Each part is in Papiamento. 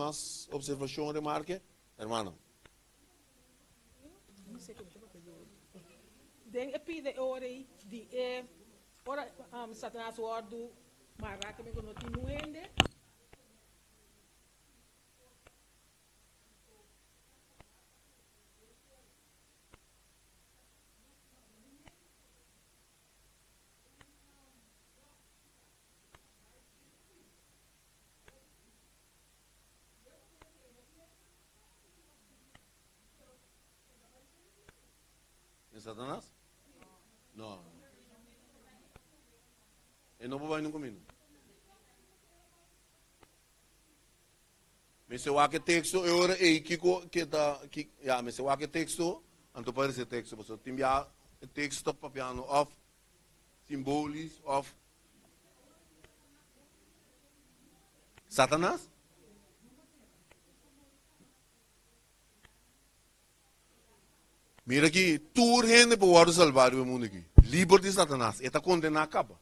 Tin mas observashon, remarke? Hermano. Den e pida e ora ei di e ora Satanas wòrdu mará ke men ku no tin niun hende. E Satanas? No. E no por bai nunca mino. Mester wak e teksto e ora ei kiko ke ta ki ya mester wak e teksto anto pa resa e teksto pasobra tin bia e teksto ta papiando òf simbolis òf Satanas? Mira aki tur hende por wòrdu salbá riba e mundu aki liber di Satanas e ta kondená kaba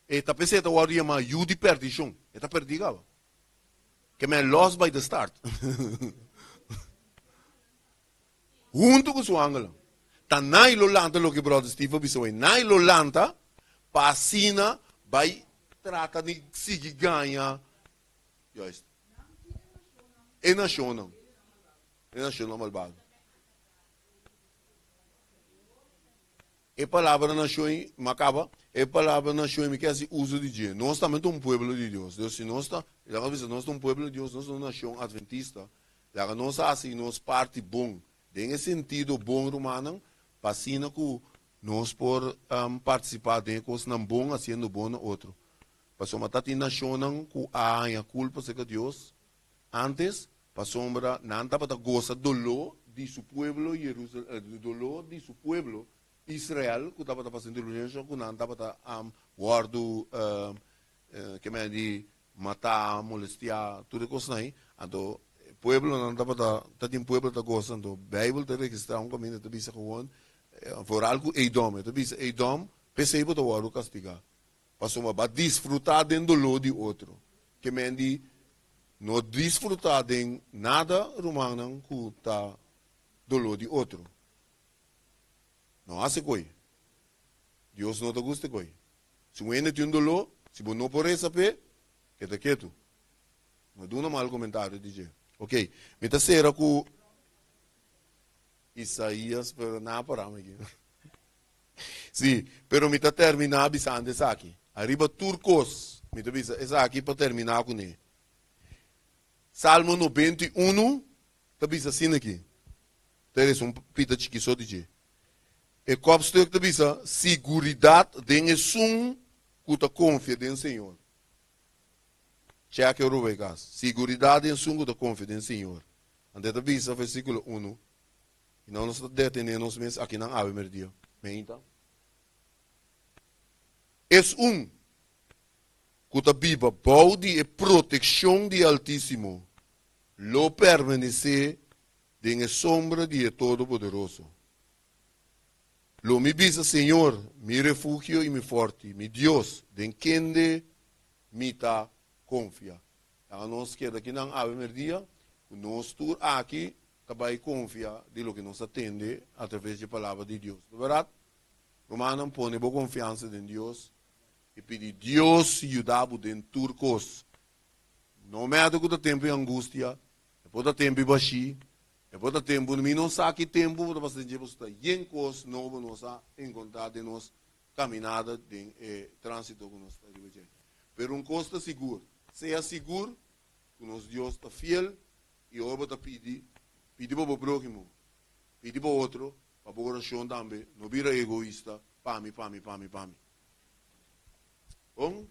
e ta p'esei e ta wòrdu yamá yu di perdishon e ta perdí kaba. Ke men lost by the start. Huntu ku su angelnan. Ta nai lo lanta loke brother Steve a bisa hoy. Nai lo lanta pa asina bai trata di sigui gaña. Juist. E nashonnan. E nashonnan malbado. E palabra nashon mi a kaba, e palabra nashon mi ke hasi uso di dje. Nos tambe ta un pueblo di Dios. Dios, si nos ta, laga nos bisa, nos ta un pueblo di Dios, nos ta un nashon adventista, laga nos hasi nos parti bon, den e sentido bon, rumannan, pa asina ku nos por partisipá den e kosnan bon, hasiendo bon na otro. Pasobra ta tin nashonnan ku a haña kulpa serka Dios antes, pasobra nan tabata gosa doló di su pueblo Jerusal, doló di su pueblo Israel ku tabata pasa indulgensia ku nan tabata wòrdu ke men di matá, molestiá, tur e kosnan ei. Anto e pueblonan tabata, ta tin pueblo ta gosa, anto Beibel ta registrá un kaminda ta bisa gewoon, foral ku Edom, e ta bisa Edom, p'esei bo ta wòrdu kastigá. Pasobra bo a disfrutá den doló di otro. Ke men di no disfrutá den nada, rumannan, ku ta doló di otro. No hasi koi. Dios no ta gusta koi. Si un hende tin un doló, si bo no por resa p'e, keda ketu. No duna mal komentario di dje. Oke, mi ta sera ku Isaías, pero nan a pará mi aki. Sí, pero mi ta terminá bisando esaki. Ariba tur kos, mi ta bisa esaki pa terminá kuné. Salmo 91 ta bisa asina aki. Ta resa un pita chikí so di dje. E kòpstuk ta bisa, Siguridat den esun ku ta konfia den Señor. Chèk e ora bo bai kas. Siguridat den esun ku ta konfia den Señor. Anto e ta bisa, versíkulo unu, I no nos ta detené nos mes akinan awe merdia. Meinta. Esun ku ta biba bou di e protekshon di e Altísimo lo permanesé den e sombra di e Todopoderoso. Lo mi bisa Señor, mi refugio i mi fòrti, mi Dios, den kende mi ta konfia. Laga nos keda akinan awe merdia, ku nos tur aki ta bai konfia di loke nos a tende atraves dje Palabra di Dios. Ta bèrdat? Rumannan, pone bo konfiansa den Dios i pidi Dios yuda bo den tur kos. No mèta ku ta tempu di angustia, e por ta tempu di bashí, e por ta tempu, mi no sa ki tempu bo ta pasa den dje, pasobra ta yen kos nobo nos a enkontrá den nos kaminada den e tránsito ku nos ta riba dje. Pero un kos ta sigur, sea sigur ku nos Dios ta fiel i ora bo ta pidi, pidi pa bo próhimo, pidi pa otro, pa bo orashon tambe no bira egoista, pa mi, pa mi, pa mi, pa mi. Bon,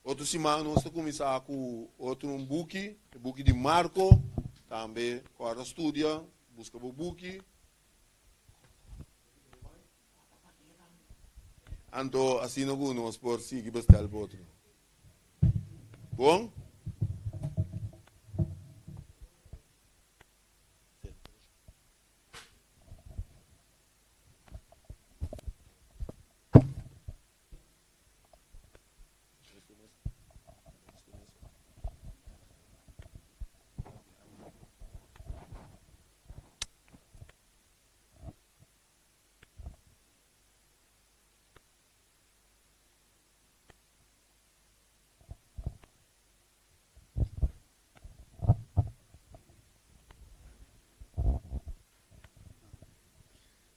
otro siman nos ta kuminsá ku otro un buki, e buki di Marko, tambe kòrda studia, buska bo buki. Anto asina ku nos por sigui bestel pa otro. Bon?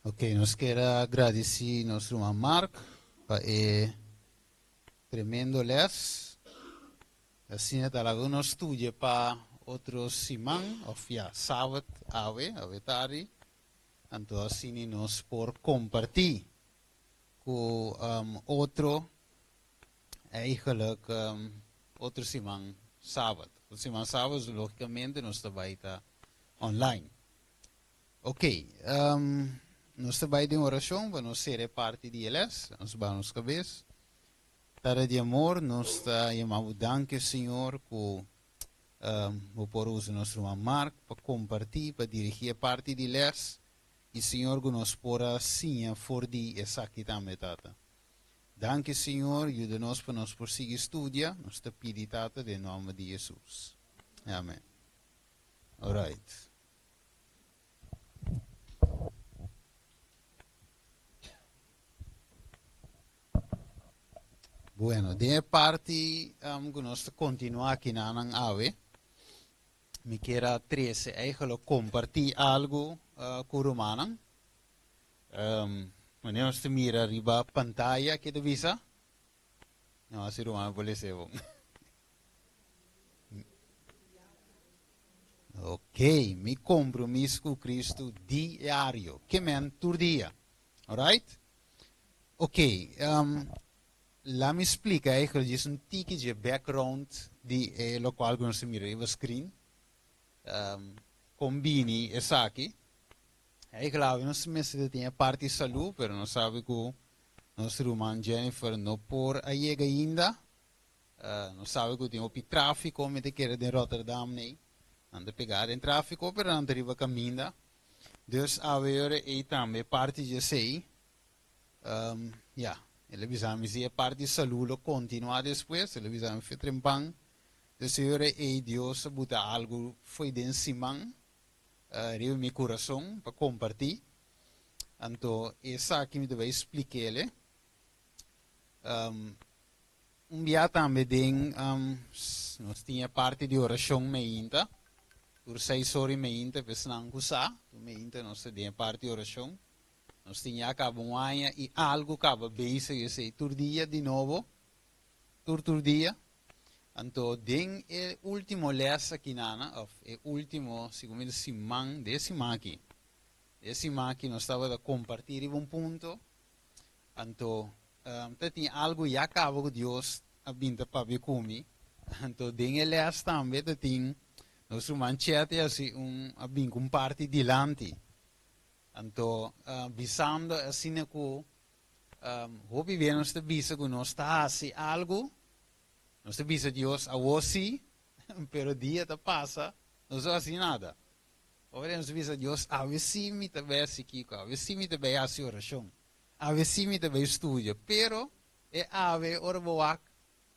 Ok, nos kier a gradisí nos ruman Mark pa e tremendo les. Asina ta laga nos studia pa otro siman, of ya, sabat awe, awe tardi. Anto asina nos por kompartí ku um, otro, eigenlijk um, otro siman sabat. Otro siman sabat, lógikamente, nos ta bai ta online. Ok, um, nos ta bai den orashon pa nos sera e parti di e les. Nos baha nos kabes. Tata di amor, nos ta yama bo danki, Señor, ku um, bo por usa nos ruman Mark pa kompartí, pa dirigí e parti di les. I, Señor, ku nos por a siña for di esaki tambe, Tata. Danki, Señor, yuda nos pa nos por sigui studia. Nos ta pidi, Tata, den nòmber di Hesus. Amèn. Alright. Bueno, den e parti um, ku nos ta kontinuá kinanan awe, mi kier a trese eigenlijk kompartí algu uh, ku rumannan. Um, wanneer nos ta mira riba pantaya, ke ta bisa? No, asi ruman por lese bon. Ok, mi kompromiso ku Kristu diario. Ke men tur dia. Alright? Ok, um, laat mi splika eigenlijk just un tiki dje background di e lokual ku nos ta mira riba screen. Um, kon bini esaki. Eigenlijk nos mester tin e parti salú, pero nos sabi ku nos ruman Jennifer no por a yega ainda. Nos sabe ku tin hopi tráfiko, mi ta kere den Rotterdam nei. Nan ta pegá den tráfiko, pero nan ta riba kaminda. Dus awe ora ei tambe parti dje esei. Um, ya, el a bisa mi si e parti salú lo kontinuá despues, el a bisa mi fe trempan. Dus e ora ei Dios a buta algu fo'i den siman riba mi kurason pa kompartí. Anto esaki mi ta bai splik'el. Um, un bia tambe den um, nos tin e parti di orashon meinta. Tur seis ora i meinta pa esnan ku sa, tur meinta nos ta den e parti di orashon. Nos tin ya kaba un aña i algu kaba bezig esei tur dia di nobo, tur tur dia. Anto den e último les aki nana, òf e último, segun mi ta siman, den e siman aki, den e siman aki nos tabata kompartí riba un punto. Anto ta tin algu ya kaba ku Dios a bin ta papia ku mi. Anto den e les tambe ta tin nos ruman Chetty hasi un a bin ku un parti dilanti. Anto bisando asina ku hopi bia nos ta bisa ku nos ta hasi algu, nos ta bisa Dios awor si, pero dia ta pasa nos no hasi nada. Ora nos bisa Dios, awe sí mi ta bai hasi kiko, awe sí mi ta bai hasi orashon, awe sí mi ta bai studia. Pero e awe ora bo wak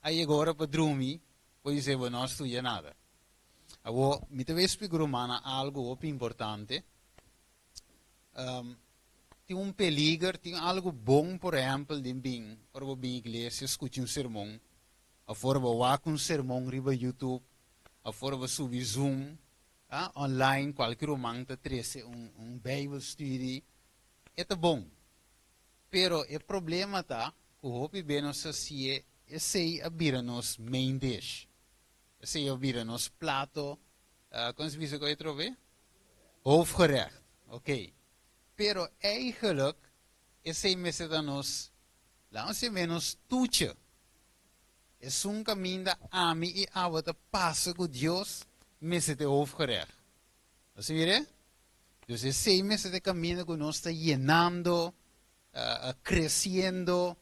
a yega ora pa drumi, bo di bo no a studia nada. Awor, mi ta bai splika rumannan algu hopi importante. Um, tin un peliger, tin algu bon, por ehèmpel, den bin, ora bo bin iglesia skucha un sermon, òf ora bo wak un sermon riba YouTube, òf ora bo subi Zoom, Ah, online kualke ruman ta trese un un Bijbelstudie, e ta bon. Pero e problema ta ku hopi be nos ta si'e esei a bira nos main dish. Esei a bira nos plato, kon se bisa ku otro be? Hoofdgerecht. Ok. Pero eigenlijk esei mester ta nos, laat nos si'e nos toetje. Esun kaminda ami i abo ta pasa ku Dios mester ta e hoofdgerecht. Nos ta mira? Dus esei mester ta e kaminda ku nos ta yenando, kresiendo,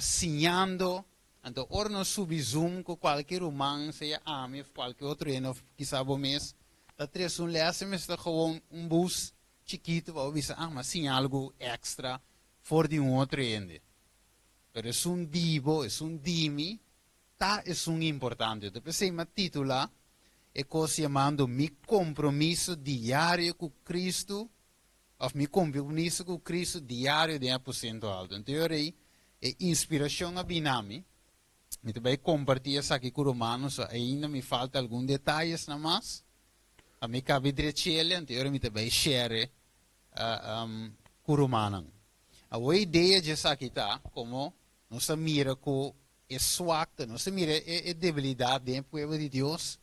siñando. Anto ora nos subi Zoom ku kualke ruman, sea ami òf kualke otro hende òf kisa bo mes, ta trese un lès, e mester ta gewoon un bus chikitu pa bo bisa, ah, mi a siña algu èkstra for di un otro hende. Pero esun di bo, esun di mi, ta esun importante. Ta p'esei mi a titulá e kos yamando Mi Kompromiso Diario ku Kristu òf Mi Kompromiso ku Kristu Diario den Aposento Alto. Anto e ora ei e inspirashon a bini na mi. Mi ta bai kompartí esaki ku rumannan, so ainda mi falta algun detayesnan mas. Pa mi kabe drech'el, anto e ora mi ta bai share. ku rumannan. Awor e idea dje esaki ta komo nos ta mira ku e swakte, nos ta mira e debilidat den e pueblo di Dios,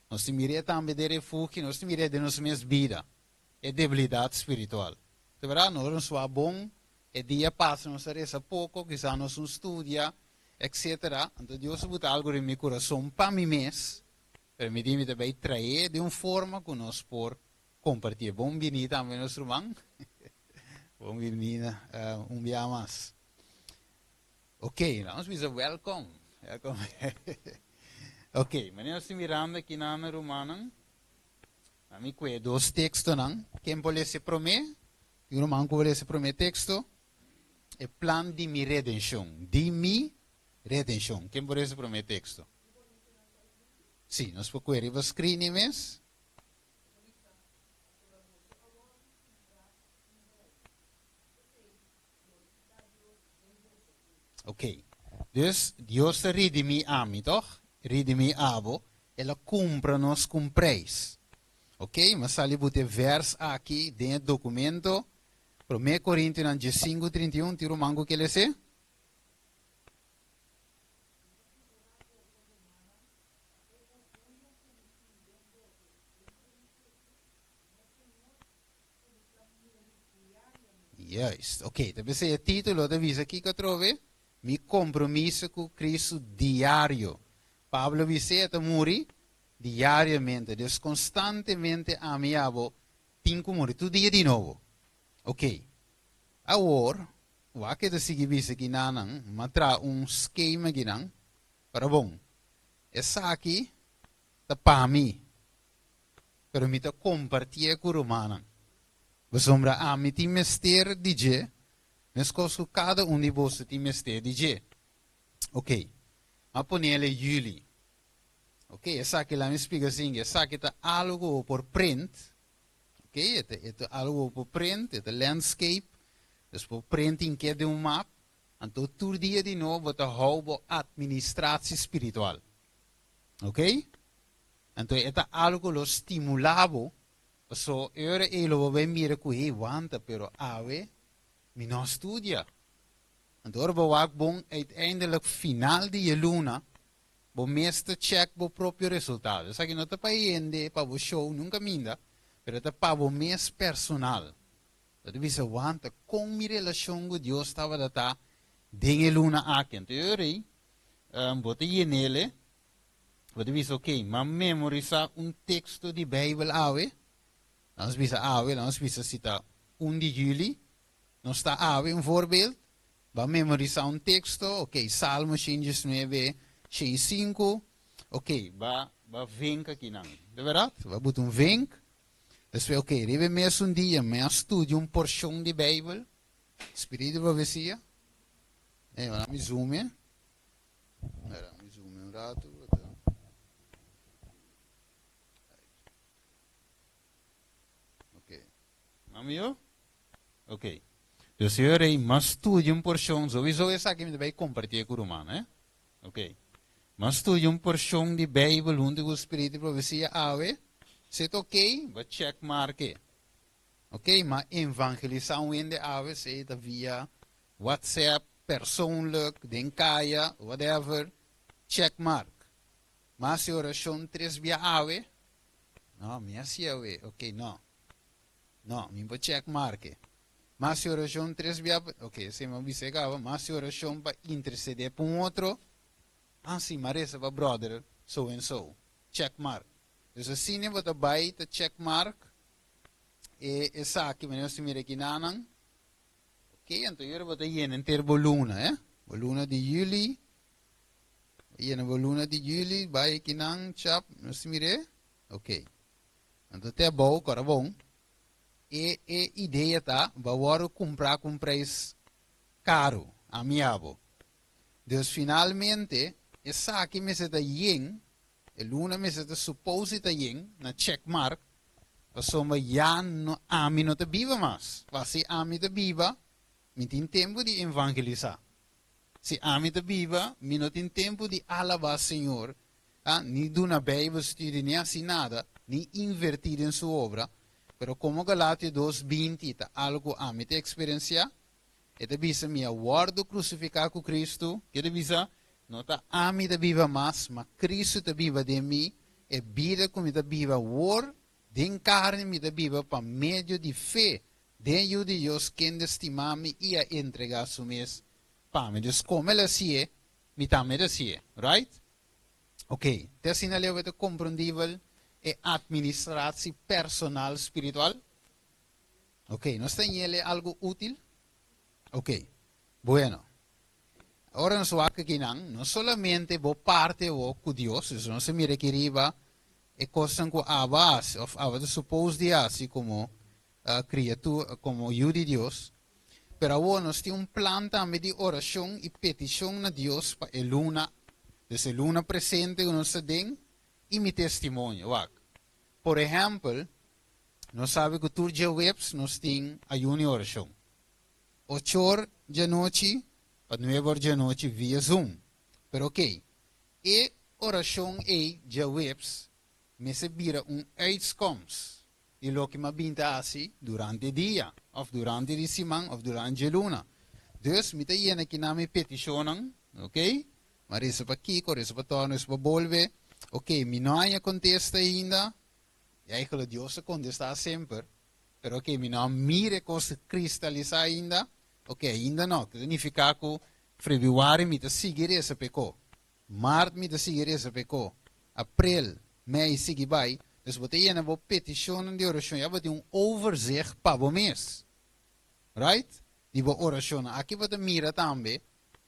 nos ta mira e tambe den refugio, nos ta mira e den nos mes bida, e debilidat spiritual. Ta berdad, nos no swa bon, e dia pasa nos a resa poko, kisas nos no studia, etcetera. Anto Dios a buta algu den mi kurason pa mi mes, pero mi di mi ta bai trae den un forma ku nos por Compartié. Bon bini tambe nos ruman. Bon bini un bia mas. Ok, nos bisa welcome. Welcome. Ok, manera nos ta mirando aki nan rumannan. A mi kue dos tekstonan. Ken por lesa e promé? Tin un ruman ku por lesa e promé teksto? E plan di mi redenshon. Di mi redenshon. Ken por lesa e promé teksto? Sí, nos por kue riba screen ei mes. Ok. Dus, Dios ta redimí ami, toch? Redimí abo. El a kumpra nos ku un preis. Ok, mi a sali buta e vers aki den e dokumento. Promé Korintionan diesinku 31, tin ruman ku ke les'é? Juist. Oké, ta p'esei e título ta bisa kiko atrobe? Mi kompromiso ku Kristu diario. Pablo a bis'é e ta muri diariamente. Dus konstantemente ami i abo tin ku muri tur dia di nobo. Oké. Awor, wak e ta sigui bisa kinanan, m'a traha un skema kinan. Pero bon, esaki ta pa mi, pero mi ta kompartié ku rumannan. Pasobra ami tin mester di dje, meskos ku kada un di boso tin mester di dje. Oké, m'a ponele juli. Oké, esaki laat mi splika asin, esaki ta algu ku bo por print. Oké, e ta algu ku bo por print, e ta landscape, dus bo por print inke den un map. Anto tur dia di nobo bo ta hou bo administratie spiritual. Ok? Anto e ta algo ku lo stimulá bo, paso e ora ei lo bo bai mira ku hey wanta pero awe mi no a studia. Anto ora bo wak bon uiteindelijk final di e luna bo mes ta check bo propio resultado. Esaki no ta pa hende, pa bo show, nunka minda, pero ta pa bo mes personal. Bo ta bisa, Wanta, kon mi relashon ku Dios tabata ta den e luna aki? Anto e ora ei, bo ta yen'el, bo ta bisa, Oké, m'a memorisá un teksto di Beibel awe. Nos bisa awe, nos bisa si ta un di yüli, nos ta awe, un voorbeeld. Bo a memorisá un teksto, oké, Salmo 119, 105, oké, bo a venk akinan. Ta bèrdat? Bo a buta un venk. Despues, ok, riba e mesun dia mi a studia un porshon di Beibel, Spiritu di Profesia. Ey, ora mi zoom e. Ora mi zoom un ratu. Ok. Mami yo? Ok. Dus e ora ei mi a studia un porshon, sowieso esaki mi ta bai kompartié ku ruman, eh. Ok. M'a studia un porshon di Beibel huntu ku Spiritu di Profesia awe. Si ta ok, bo check marke. Ok, m'a evangelisá un hende awe, sea ta via WhatsApp, persoonlijk, den kaya, whatever, check mark. M'a hasi orashon tres bia awe? No, mi hasi awe. Ok, no. No, mi por check marke. M'a hasi orashon tres bia, ok, esei mi a bisa e kaba, m'a hasi orashon pa intercede pa un otro, ah si, m'a resa pa brother so en so, check mark. Dus asina bo ta bai ta check mark e esaki, manera nos ta mira aki nanan, ok, anto yora bo ta yena enter bo luna, eh, bo luna di juli, bo yena bo luna di juli, bai aki nan, chap, nos ta mir'é, ok. Anto te abou, kora bon, e e idea ta bo a wòrdu kumprá ku un preis karu, ami abo. Dus finalmente esaki mester ta yen, e luna mester ta supose ta yen na check mark, pasobra ya no ami no ta biba mas. Pa si ami ta biba, mi tin tempu di evangelisá. Si ami ta biba, mi no tin tempu di alabá Señor, ah, ni duna Bijbelstudie, ni hasi nada, ni invertí den su obra. Pero komo Galatio 2:20 ta algu ku ami ta eksperensiá, e ta bisa mi a wòrdu krusifiká ku Kristu, ke ta bisa, no ta ami ta biba mas, ma Kristu ta biba den mi, e bida ku mi ta biba awor den karni mi ta biba pa medio di fe den Yu di Dios kende stima mi i a entregá su mes pa mi. Dus komo el a hasié, mi tambe ta hasié. Right? Ok, te asina leu bo ta komprondibel e administratie personal spiritual? Ok, nos ta ñele algu útil? Ok, bueno. Ora nos wak akinan, no solamente bo parte bo ku Dios, dus nos a mira aki riba e kosnan ku abo a hasi, òf abo ta supos di hasi komo kriatura, komo yu di Dios, pero awor nos tin un plan tambe di orashon i petishon na Dios pa e luna, dus e luna presente ku nos ta den, i mi testimonio. Wak, por ehèmpel, Nos sabi ku tur djaweps nos tin ayuno i orashon. Ochor djanochi pa nuebe or djanochi via Zoom. Pero oké, e orashon ei djaweps mester bira un uitskoms di loke mi a bin ta hasi durante dia òf durante di siman òf durante dje luna. Dus mi ta yena kinan mi petishonnan, oké? Mi a resa pa kiko, resa pa tòrnu, resa pa bolbe. Oké, mi no haña kontesta ainda. I eigenlijk Dios a kontestá semper, pero oke, mi no a mira e kos kristalisá ainda, oke, ainda no. Ta nifiká ku febrüari mi ta sigui resa pa e ko, mart mi ta sigui resa pa e ko, aprel, mei sigui bai. Dus bo ta yena bo petishonnan di orashon, ya bo tin un overzicht pa bo mes, right, di bo orashonnan. Aki bo ta mira tambe,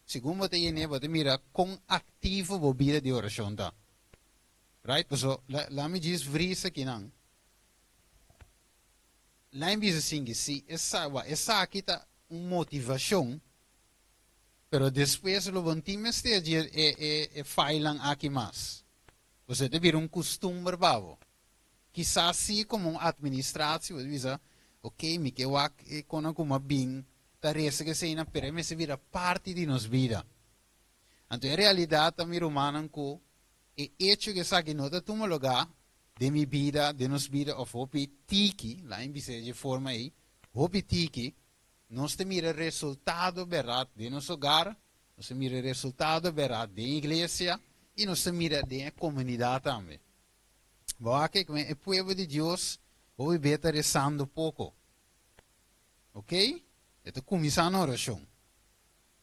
segun bo ta yen'é, bo ta mira kon aktivo bo bida di orashon ta. Right? Paso, la mi djis vris akinan. La mi bisa sinki, si esa, wa, esaki ta un motivashon, pero despues lo bo no tin mester dje e, e, e filenan aki mas. Paso e ta bira un kustumber pa bo. Kisas si komo un administratie bo ta bisa, ok, mi ke wak e konan ku mi a bin ta resa ku eseinan, pero e mester bira parti di nos bida. Anto e realidat ta mi rumannan ku E echo ku esaki no ta tuma lugá den mi bida, den nos bida òf hopi tiki, la'a mi bisa dje forma ei, hopi tiki, nos ta mira resultado bèrdat den nos hogar, nos ta mira resultado bèrdat den iglesia i nos ta mira den e komunidat tambe. Bo a kek men e pueblo di Dios hopi bes ta resando poko. Ok? E ta kuminsá na orashon.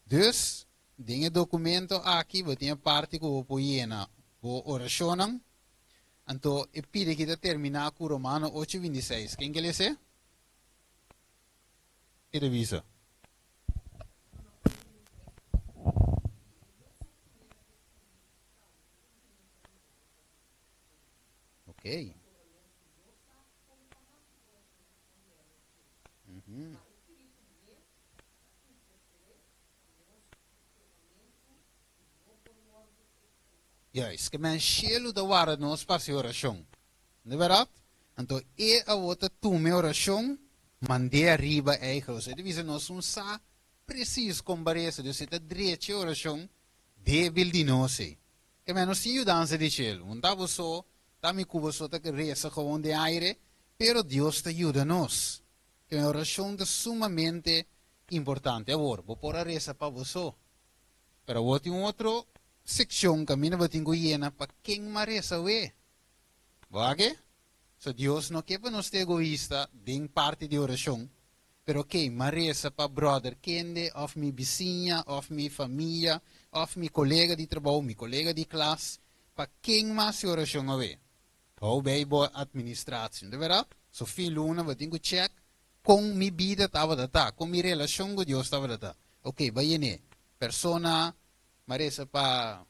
Dus, Den e documento aki bo tin e parti cu bo por yena bo oracionnan. Anto e pidi aki ta termina cu Romano ocho 26. Ken ke lese? Ke ta bisa? Ok. Mhm. Juist, ke men shelu ta warda nos pa hasi orashon. No bèrdat? Anto e awor ta tuma e orashon mand'é ariba eigen. Osea, e ta bisa nos un sa presis kon parese, dus e ta drecha e orashon debil di nos ei. Ke men nos tin yudansa di shelu. Un ta bo so, ta mi ku bo so ta resa gewoon den aire, pero Dios ta yuda nos. Ke men orashon ta sumamente Importante awor, bo por a resa pa bo so. Pero awor tin un otro seccion caminda bo tin cu yena pa ken m'a resa awe. Bo a ke? So Dios no ke pa nos ta egoista den parti di oracion, pero ok, m'a resa pa brother kende of mi bisiña of mi famia of mi colega di trabou, mi colega di klas, pa ken m'a haci oracion awe? Hou bay bo administratie, no ta verdad? So fin luna bo tin cu check Kon mi bida tabata ta? Kon mi relashon ku Dios tabata ta? Ok, bai yen'é. Persona, m'a resa pa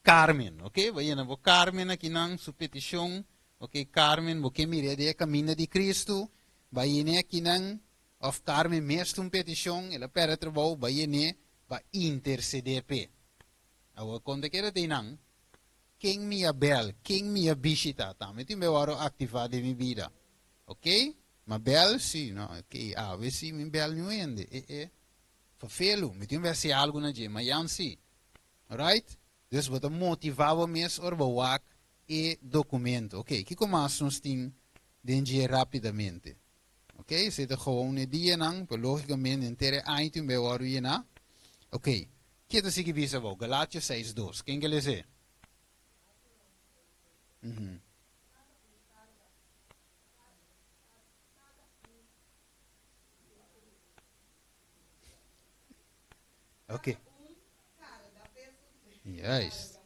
Carmen, ok? Bai yena bo Carmen akinan, su petishon. Ok, Carmen, bo ke mir'é den e kaminda di Kristu. Bai yen'é akinan. Òf Carmen mes ta un petishon, el a pèrdè trabou, bai yen'é pa intersedé p'e. Awor, kon ta keda ta einan? Ken mi a bèl? Ken mi a bishitá? Tambe tin be wòrdu aktivá den mi bida. Ok, ma bel si, no, ok, awe si mi bel niun hende, e e, vervelu, mi tin bel si algu na dje, mayan si. Alright? Dus bo ta motiva bo mes ora bo wak e documento. Ok, kiko mas nos tin? Den dje rápidamente. Ok, esei ta gewoon e dianan, pero lógikamente henter e aña tin bai wòrdu yená. Ok, ke ta sigui bisa bo? Galatio 6:2. Ken ke les'é? Mhm. Ok. Juist.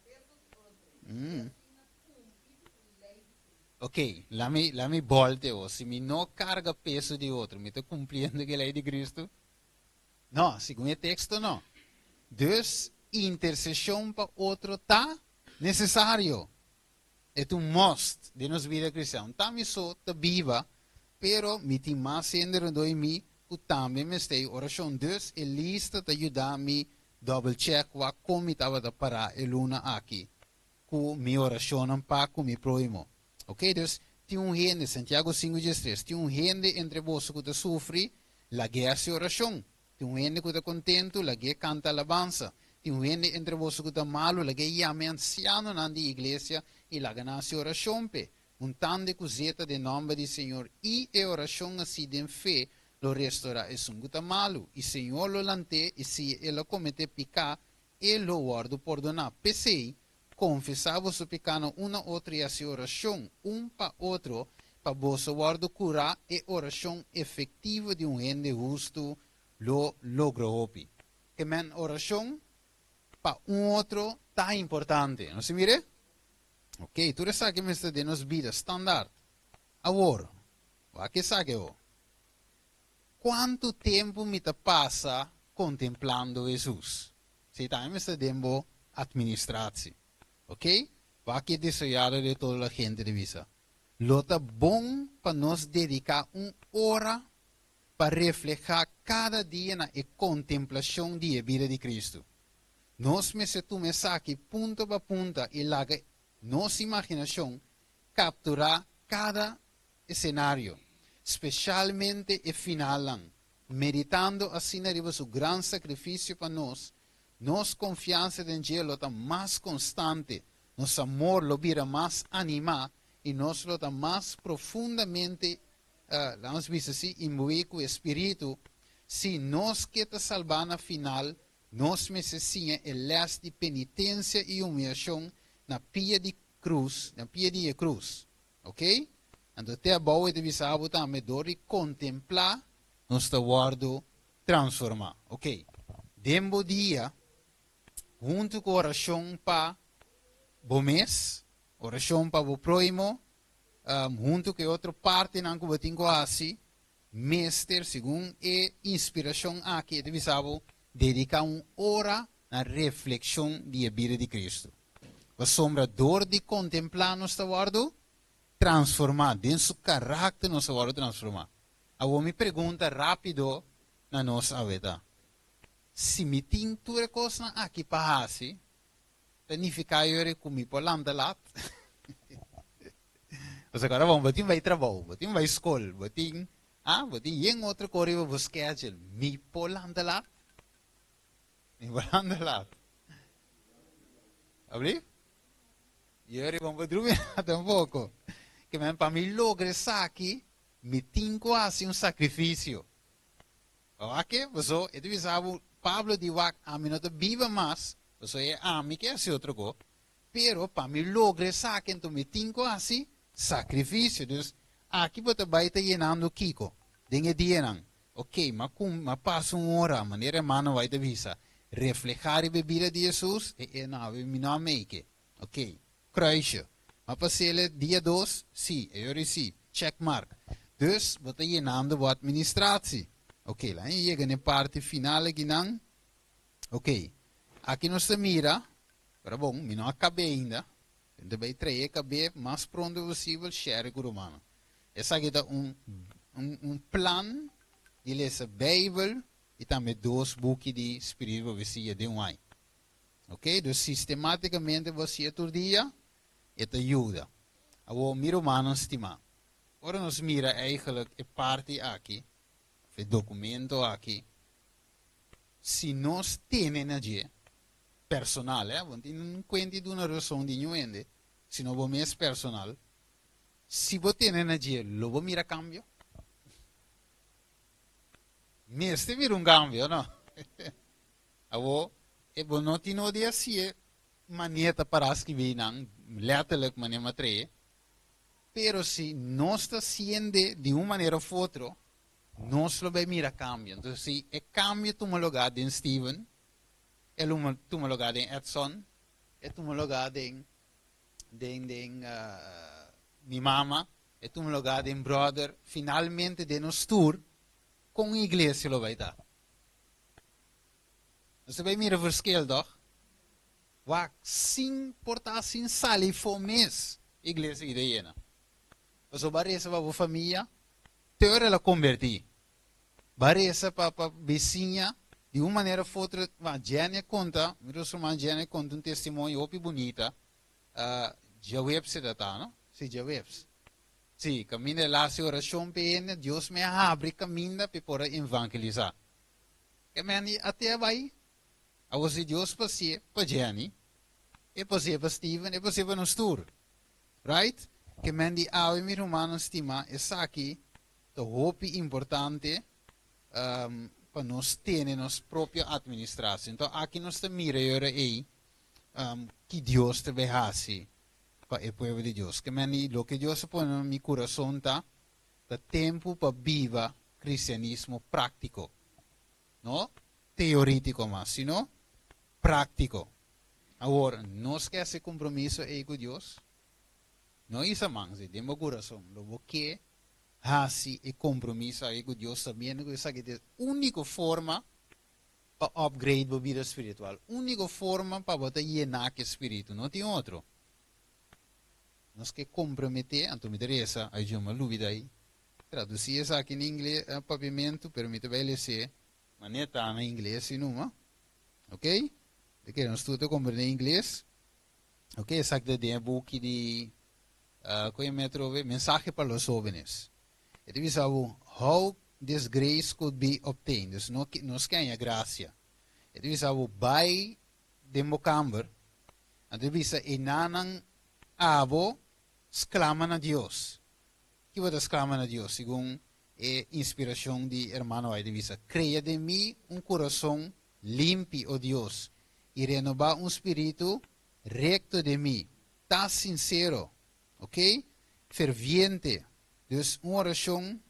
Ok, lami, lami bolte o. Si mi no carga peso di otro, mi ta cumpliendo cu e ley di Cristo? No, segun e texto no. Dus, intercesion pa otro ta necesario. E ta un must den nos bida cristian. Ta mi so ta biba, pero mi tin mas hende rondó di mi cu tambe mester e oracion. Dus e lista ta yuda mi double check wak con mi tabata para e luna aki cu mi oracionnan pa cu mi prohimo. Ok, dus tin un hende, Santiago sinku diestres, tin un hende entre boso cu ta sufri, lag'é haci oracion. Tin un hende ku ta kontentu, lag'é kanta alabansa. Tin un hende entre boso ku ta malu, lag'é yama e ansianonan di iglesia i laga nan hasi orashon p'e. Huntando e kuzeta den nòmber di Señor i e orashon hasí den fe lo restorá esun ku ta malu, i Señor lo lant'é, i si el a kometé piká, e lo wòrdu pordoná. P'esei, konfesá boso pikánan un na otro i hasi orashon un pa otro pa boso wòrdu kurá. E orashon efektivo di un hende hustu lo logra hopi. Ke men orashon pa un otro ta importante. Nos a mir'é? Oke, tur esaki mester den nos bida standaard. Awor, wak esaki awor. Kuantu tempu mi ta pasa kontemplando Hesus? Si tambe mester den bo administratie. Ok? Wak e desoyado de todo la gente ta bisa. Lo ta bon pa nos dedica un ora pa refleha cada dia na e contemplacion di e bida di Cristo. Nos mester tuma esaki punto pa punta y laga nos imaginacion captura cada escenario, specialmente e finalnan. Meditando asina riba su gran sacrificio pa nos, nos confiansa den dje lo ta mas constante, nos amor lo bira mas animá i nos lo ta mas profundamente, laga nos bisa así, imbuí ku e Spiritu. Si nos ke ta salbá na final, nos mester siña e lès di penitensia i humiashon na pia di krus, na pia di e krus. Oke? Anto te abou e ta bisa bo tambe dor di kontemplá nos ta wòrdu transformá. Oke. Den bo dia, huntu ku orashon pa bo mes, orashon pa bo próhimo, huntu ku e otro partinan ku bo tin ku hasi, mester, segun e inspirashon aki, e ta bisa bo, dediká un ora na reflekshon di e bida di Kristu. Pasobra dor di kontemplá nos ta wòrdu transformá, den su karakter nos ta wòrdu transformá. Awor mi pregunta rápido na nos awe ta, Si mi tin tur e kosnan aki pa hasi, ta nifiká yori ku mi por lanta lat? Pasobra ora bon, bo tin bai trabou, bo tin bai skol, bo tin, ah, bo tin yen otro kos riba bo schedule. Mi por lanta lat? Mi por lanta lat? Abri? Yori bon por drumi tampoko. Ke men pa mi logra esaki, mi tin ku hasi un sakrifisio. Wak e, paso e ta bisa bo, Pablo di wak, ami no ta biba mas, paso e ami ke hasi otro ko, pero pa mi logra esaki anto mi tin ku hasi sakrifisio. Dus, aki bo ta bai ta yenando kiko den e dianan? Ok, m'a kum, m'a pasa un ora, manera hermano White ta bisa, reflehá riba e bida di Hesus, e e no, mi no a make. Ok, kruisje. M'a pas'el dia dos? Si, e ora si. Check mark. Dus, bo ta yenando bo administratie. Ok, laat mi yega na e parti final akinan. Ok, aki nos ta mira, pero bon, mi no a kab'é ainda. Mi ta bai trae e kab'é mas pronto posibel, share ku rumannan. Esaki ta un, un, un plan di lesa Bijbel i tambe dos buki di Spiritu Profesia den un aña. Ok, dus sistematicamente bo hacié tur dia, e ta yuda. Awor, mi rumannan stimá, ora nos mira eigenlijk e parti aki, of e documento aki, si nos tene na dje, personal, eh, bo no tin un cuenta di duna razon di niun hende, sino bo mes personal. Si bo tene na dje, lo bo mira kambio? Mester mira un kambio, no? Awor, e bo no tin no di hasié manera ta pará skibí nan, letterlijk manera m'a trae, pero si nos ta siende di un manera of otro, nos lo bai mira kambio. Entonces, si e kambio tuma lugá den Steven, e lo tuma lugá den Edson, e tuma lugá den den den mi mama, e tuma lugá den brother, finalmente den nos tur, kon iglesia lo bai ta? Nos ta bai mira verschil, toch? Wak, sin por ta sin sali for mes, iglesia ta yena. Pasobra bo a resa pa bo famia, te ora el a kombertí. Bo a resa pa pa bisiña, di un manera of otro, ma Jenny a konta, mi ruman Jenny a konta un testimonio hopi bunita, djaweps e ta, no? Si, djaweps. Si, kaminda el a hasi orashon pa hende, Dios mes a habri kaminda pa por a evangelisá. Ke men di ate a bai, awor si Dios pasié pa Jenny, e pasié pa Steven, e pasié pa nos tur. Right? Ke men di awe mi rumannan stimá, esaki ta hopi importante um, pa nos tene nos propio administratie. Anto aki nos ta mira e ora ei um, ki Dios ta bai hasi pa e pueblo di Dios. Ke men di loke Dios a pone na mi kurason ta, ta tempu pa biba kristianismo práktiko. No teoritiko mas, sino práktiko. Awor, nos ke hasi kompromiso ei ku Dios? No hisa man, si den bo kurason lo bo ke hasi e kompromiso aki ku Dios sabiendo ku esaki ta e úniko forma pa upgrade bo bida spiritual, úniko forma pa bo ta yená ku e spiritu, no tin otro. Nos ke komprometé, anto mi ta resa, ay Dios, mi a lubida ei tradusí esaki na ingles, papiamentu, pero mi ta bai les'é manera ta na ingles si numa, ok? Ta kere nos tur ta komprendé ingles, ok? Esaki ta den e buki di, kon e mi atrobe? Mensahe pa los jóvenes. E ta bisa bo, How this grace could be obtained. Dus no nos ke haña grasia. E ta bisa bo, bai den bo kamber, anto e bisa enanan abo sklama na Dios. Ki bo ta sklama na Dios? Segun e inspirashon di hermano White, e bisa, Krea den mi un kurason limpi, o Dios, i renobá un spiritu rekto den mi. Ta sinsero. Ok? Ferviente. Dus un orashon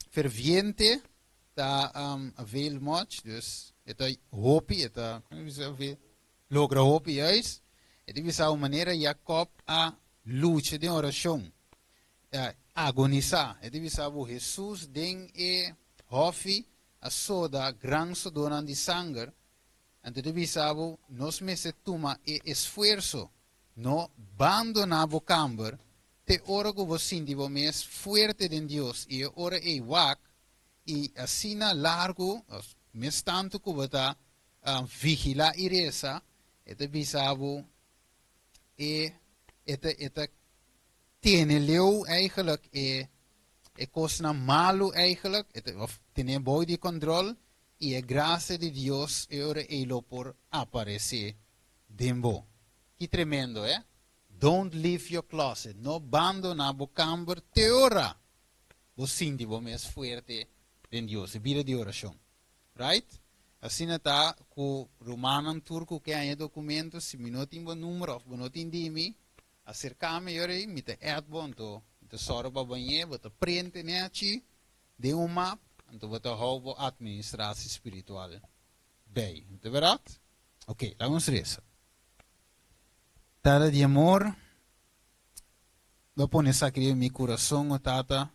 ferviente ta avail much, dus e ta hopi, e ta, kon e bisa avail? Logra hopi juist. E ta bisa un manera Jacob a lucha den orashon, agonisá. E ta bisa bo Hesus den e hòfi a soda gran sodónan di sanger. Anto e ta bisa bo nos mester tuma e esfuerso. No bandoná bo kamber te ora ku bo sinti bo mes fuerte den Dios i e ora ei wak i asina largu, mes tantu ku bo ta vigilá i resa, e ta bisa bo e e ta e ta tene leu eigenlijk e e kosnan malu eigenlijk, e ta of tene bou di kòntròl i e grasia di Dios e ora ei lo por aparesé den bo. Ki tremendo, eh? Don't leave your closet. No bandoná bo kamber te ora bo sinti bo mes fuerte den Dios. E bida di orashon. Right? Asina ta ku rumannan tur ku ke haña e dokumento, si mi no tin bo numero òf bo no tin di mi, aserká mi ora ei, mi ta add bo, anto mi ta sòru pa bo hañ'é, bo ta prente nechi den un map, anto bo ta hou bo atministratie spiritual bij. Ta bèrdat? Ok, laga nos resa. Tata di amor, Bo a pone esaki riba mi kurason, o Tata,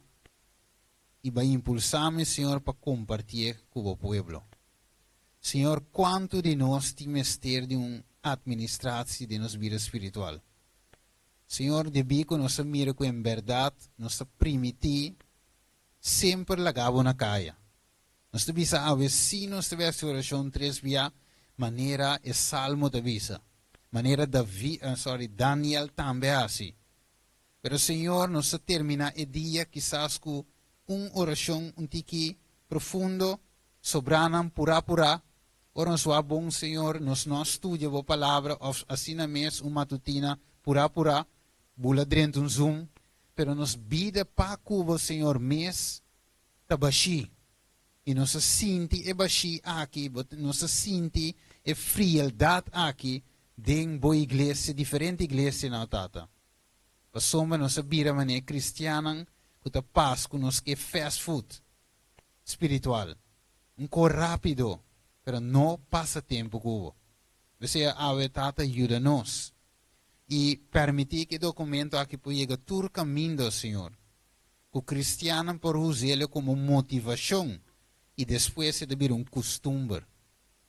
i Bo a impulsá mi, Señor, pa kompartié ku Bo pueblo. Señor, kuantu di nos tin mester di un atministratie den nos bida spiritual? Señor, debí ku nos a mira ku en bèrdat nos ta primití semper laga Bo na kaya. Nos ta bisa awe si nos ta hasi orashon tres bia manera e Salmo ta bisa, manera Davi, sorry, Daniel tambe a hasi. Pero Señor, nos ta termina e dia kisas ku un orashon un tiki profundo, sobranan purá purá. Ora nos wak bon, Señor, nos no a studia Bo Palabra òf asina mes un matutina purá purá, bula drenta un Zoom. Pero nos bida pa ku bo, Señor, mes ta bashí. I nos a sinti e bashí aki, nos a sinti e frieldat aki den bo iglesia, diferente iglesianan, Tata. Pasobra nos a bira manera kristiannan ku ta pas ku nos ke fast food spiritual. Un kos rápido, pero no pasa tempu ku bo. P'esei awe, Tata, yuda nos i permití ku e dokumento aki por yega tur kaminda, Señor. Ku kristiannan por us'é komo motivashon i despues e ta bira un kustumber.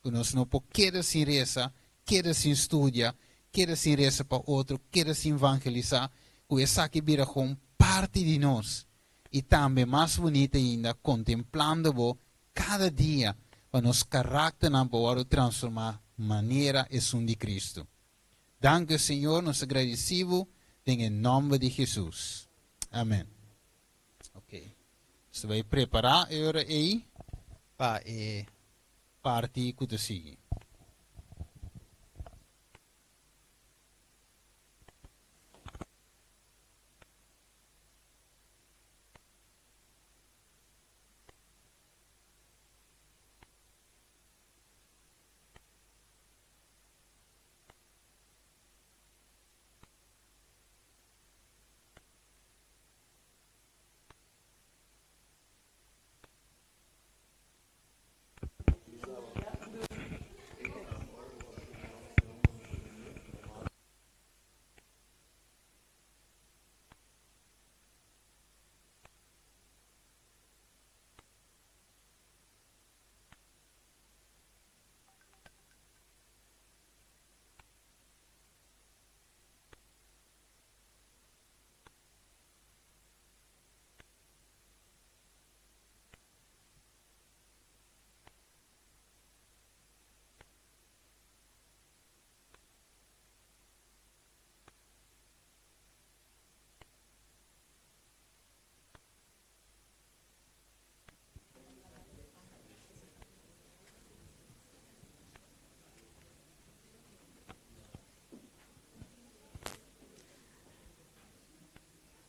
Ku nos no por keda sin resa, keda sin studia, keda sin resa pa otro, keda sin evangelisá, ku esaki bira komo parti di nos. I tambe mas bunita ainda, kontemplando bo kada dia, pa nos karakternan por transformá manera esun di Kristu. Danki, Señor, nos ta gradisí bo den nòmber di Hesus. Amèn. Ok. Bo bai prepará ei pa e parti ku ta sigui.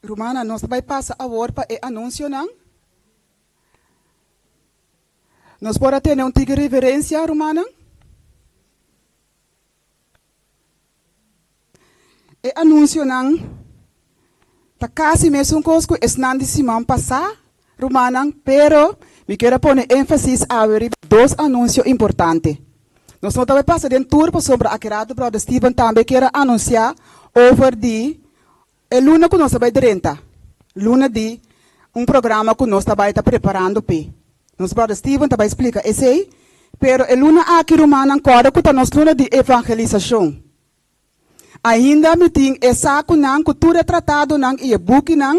Rumannan, nos bai pasa awor pa e anunsionan. Nos por tene un tiki reverensia, rumannan? E anunsionan ta kasi mesun kos ku esnan di siman pasá, rumannan, pero mi ke pone énfasis awe riba dos anunsio importante. Nos no ta bai pasa den tur pasobra aki ratu Brother Steven tambe ke anunsiá over di e luna ku nos ta bai drenta. Luna di un programa ku nos ta bai ta preparando p'e. Nos Brother Steven ta bai splika esei, pero e luna aki, rumannan, kòrda ku ta nos luna di evangelisashon. Ainda mi tin e sakunan ku tur e tratadonan i e bukinan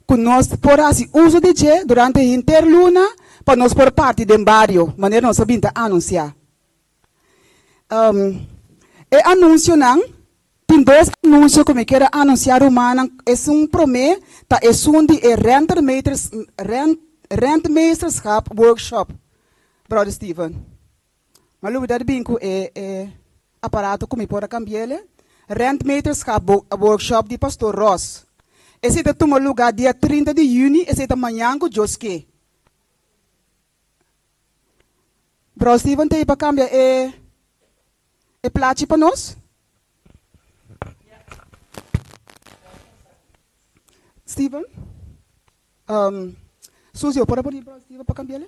ku nos por hasi uso di dje durante henter luna pa nos por parti den bario, manera nos a bin ta anunsiá. E anunsionan, tin dos anunsio ku mi ke anunsiá, rumannan. Esun promé ta esun di e rentmeesterschap workshop, Brother Steven. M'a lubidá di bin ku e aparato ku mi por a kambi'é. Rentmeesterschap workshop di Pastor Ross. Esei ta tuma lugá dia 30 di yüni, esei ta mañan ku Dios ke. Bro Steven t'ei pa kambia e plachi pa nos? Steven? Suzy, por pone Bro Steven pa kambi'é?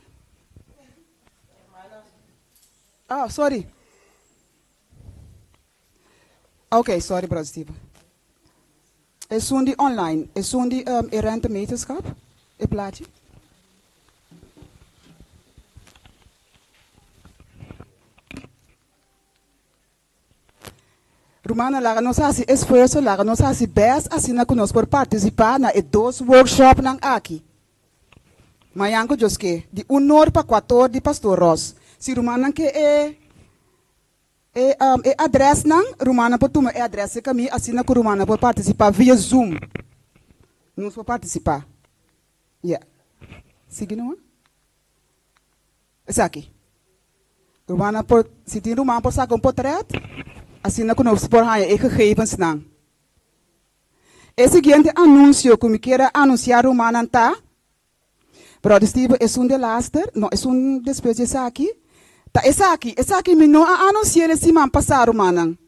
Ah, sorry. Ok, sorry, Bro Steven. Esun di online, esun di e rentmeesterschap, e plachi. Rumannan, laga nos hasi esfuerso, laga nos hasi best asina ku nos por partisipá na e dos workshopnan aki. Mañan ku Dios ke, di 1 or pa 4 or di Pastor Ross. Si rumannan ke e adrèsnan, rumannan por tuma e adrès serka mi, asina ku rumannan por partisipá via Zoom. Nos por partisipá. Yeah. Sigui no? Esaki. Rumannan por, si tin ruman por saka un portret, asina ku nos por haña e gegevensnan. E siguiente anunsio ku mi kier a anunsiá rumannan ta, Bròder Steven, esun delaster, no, esun despues di esaki, ta esaki. Esaki mi no a anunsi'é e siman pasá, rumannan.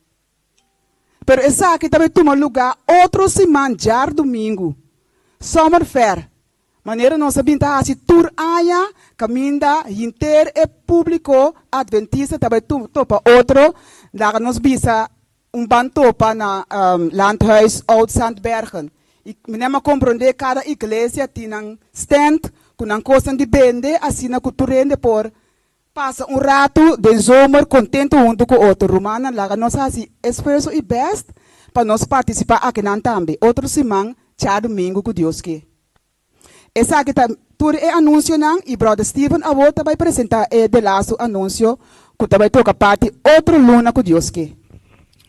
Pero esaki ta bai tuma lugá otro siman djardumingu, Summer Fair. Manera nos a bin ta hasi tur aña, kaminda henter e públiko adventista ta bai topa otro, laga nos bisa un ban topa na Landhuis Oud Zandbergen. I mi nem a komprondé kada iglesia tin nan stand ku nan kosnan di bende asina ku tur hende por pasa un ratu den zomer kontentu huntu ku otro. Rumannan, laga nos hasi esfuerso i bèst pa nos partisipá akinan tambe otro siman djadumingu ku Dios ke. Esaki ta tur e anunsionan i Bròder Steven awor ta bai presentá e delastu anunsio ku ta bai toka parti otro luna ku Dios ke.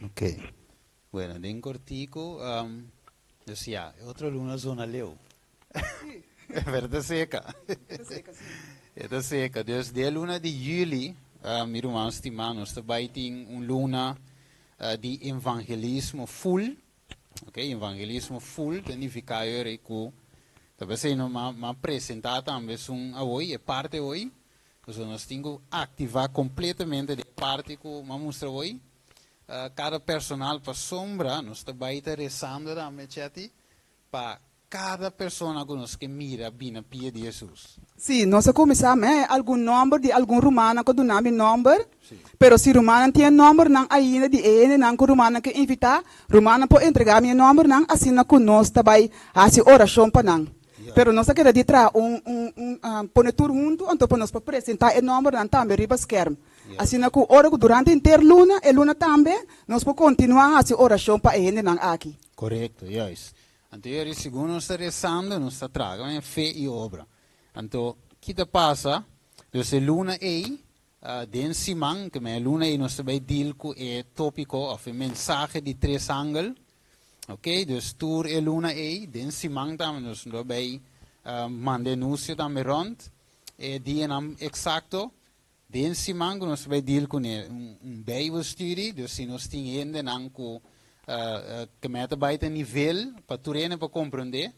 Ok. Bueno, den kortiku, dus ya, e otro luna zona leu. Pero ta seka. E ta seka. Dus den luna di juli, mi ruman stimá, nos ta bai tin un luna di evangelismo full. Ok, evangelismo full ta nifiká yori ku ta p'esei no m'a presentá tambe esun awoi, e parti awoi. Pasobra nos tin ku aktivá kompletamente di e parti ku m'a mustra awoi. Kada personal pasobra nos ta bai ta resando tambe, Chetty, pa Kada persona ku nos ke mira bini na pia di Hesus. Sí, nos a kuminsá mei algun nòmber di algun rumannan ku a duna mi nòmber. Pero si rumannan tin e nòmbernan ainda di e hendenan ku rumannan ke invitá, rumannan por entregá mi e nòmbernan asina ku nos ta bai hasi orashon pa nan. Pero nos a keda di traha un un un pone tur huntu anto pa nos por presentá e nòmbernan tambe riba skèrm. Asina ku ora ku durante henter luna, e luna tambe, nos por kontinuá hasi orashon pa e hendenan aki. Korekto, juist. Anto yori segun nos ta rezando nos ta traga men fe i obra. Anto ki ta pasa? Dus e luna ei den siman, ke men e luna ei nos ta bai deal ku e topiko of e mensahe di tres angel. Ok, dus tur e luna ei den siman tambe nos lo bai manda e anuncio tambe rond e dianan eksakto. Den siman ku nos ta bai deal kuné un bijbelstudie, dus si nos tin hendenan ku ke meta bai ta nivel pa tur hende por komprondé,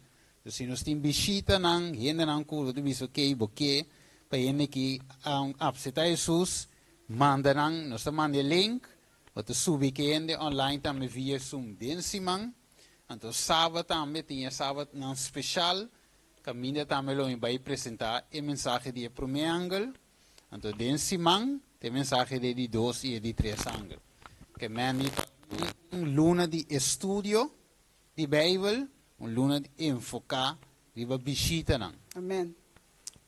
dus si nos tin bishitanan, hendenan ku bo ta bisa okey bo ke pa hende ki apseptá Hesus, manda nan, nos ta manda e link, bo ta subi ke hende online tambe via Zoom den siman, anto sabat tambe tin e sabatnan speshal kaminda tambe lo mi bai presentá e mensahe di e promé angel. Anto den siman ta e mensahe di e di dos i e di tres angel. Ke meni ta un luna di estudio di Beibel, un luna di enfoká riba bishitanan. Amen.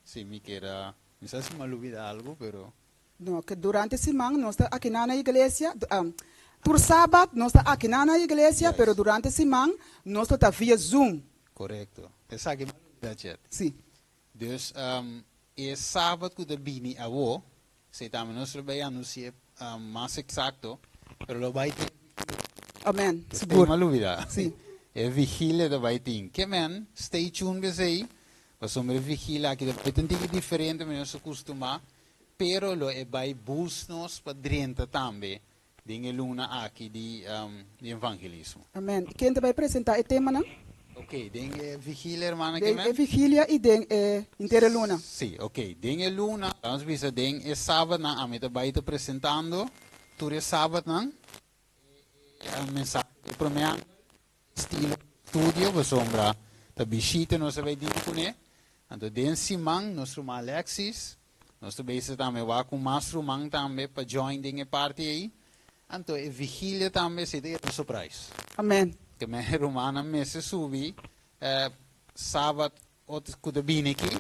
Si, mi kier a, mi sa si mi a lubida algu, pero. No, ke durante siman nos ta akiná na iglesia, tur sabat nos ta akiná na iglesia, pero durante siman nos lo ta via Zoom. Korekto. Esaki mi a lubida, Chet. Si. Dus, e sabat ku ta bini awo, esei tambe nos lo bai anunsi'é mas eksakto, pero lo bai tin e vigilia. Amen, sigur. Esei mi a lubida. Si. E vigilia ta bai tin. Ke men, stay tuned p'esei, pasobra e vigilia aki ta bai ta un tiki diferente manera nos a kustumá, pero lo e bai boost nos pa drenta tambe den e luna aki di evangelismo. Amen. Ken ta bai presenta e temanan? Ok, den e vigilia hermana ke Den e vigilia i den e henter e luna. Si, ok. Den e luna, lanos bisa den e sabatnan ami ta bai ta presentando tur e sabatnan e mensahe di e prome angel. Stilo studio pasobra ta bishita nos a bay dini cune. Anto den siman nos ruman Alexis, nos ta bezig tambe wak cu mas ruman tambe pa join den e parti ey. Anto e vigilia tambe esey ta keda un surprise. Amen. Ke men e rumannan mester subi sabat Otro cu ta bini aki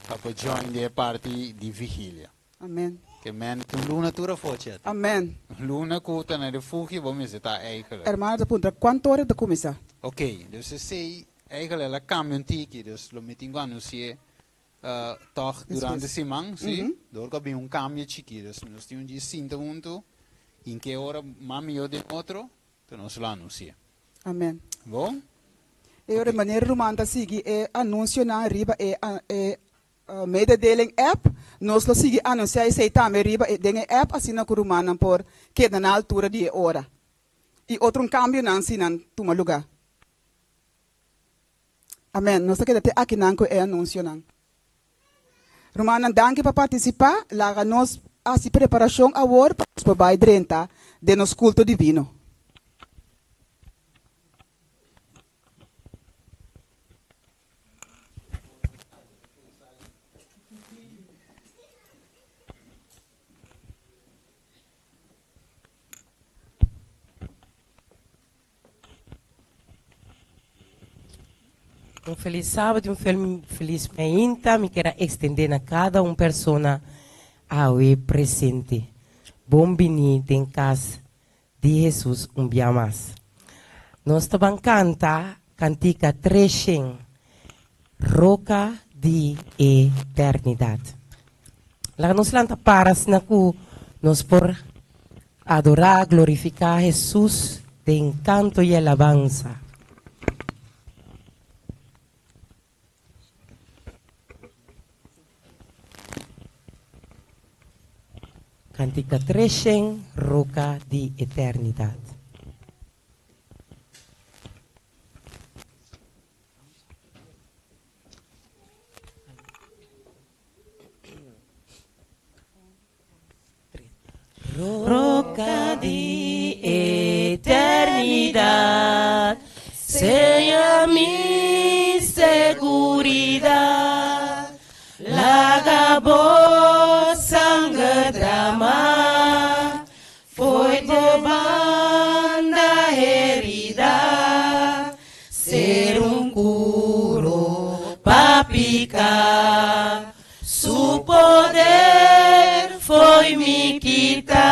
pa por join den e parti di vigilia. Amen. Ke men ta un luna tur afó, cierto? Amen. Un luna cu ta na refugio bo mester ta eigenlijk. Hermano ta puntra cuanto ora ta cuminsa? Ok, dus esey eigenlijk el a cambia un tiki, dus lo mi tin cu anunci'e toch durante siman, si, dor cu a bin un cambio chiki, dus nos tin un dje sinta hunto y en ke ora mas miyo den otro, enton nos lo anunci'e. Amen. Bon? E ora manera ruman ta sigui e anuncionan riba e e mededeling app, nos lo sigui anuncia esey tambe riba e den e app asina cu rumannan por keda na altura di e ora y otro cambionan si nan tuma luga. Amèn. Nos ta keda te akinan ku e anunsionan. Rumannan, danki pa partisipá. Laga nos hasi preparashon awor pa nos por bai drenta den nos kulto divino. Un feliz sábado y un feliz meinta. Mi quiero extender na cada un persona awe presente. Bon bini den cas di Jesus un bia mas. Nos ta ban canta cantica 300, Roca di Eternidad. Laga nos lanta para asina cu nos por adorá, glorificá Jesus den canto y alabanza. Cantica 300, Roca di Eternidad. Roca di eternidad, sea mi seguridad. Laga bo sanger drama, fo'i bo banda herida, ser un curo pa pica. Su poder fo'i mi kita.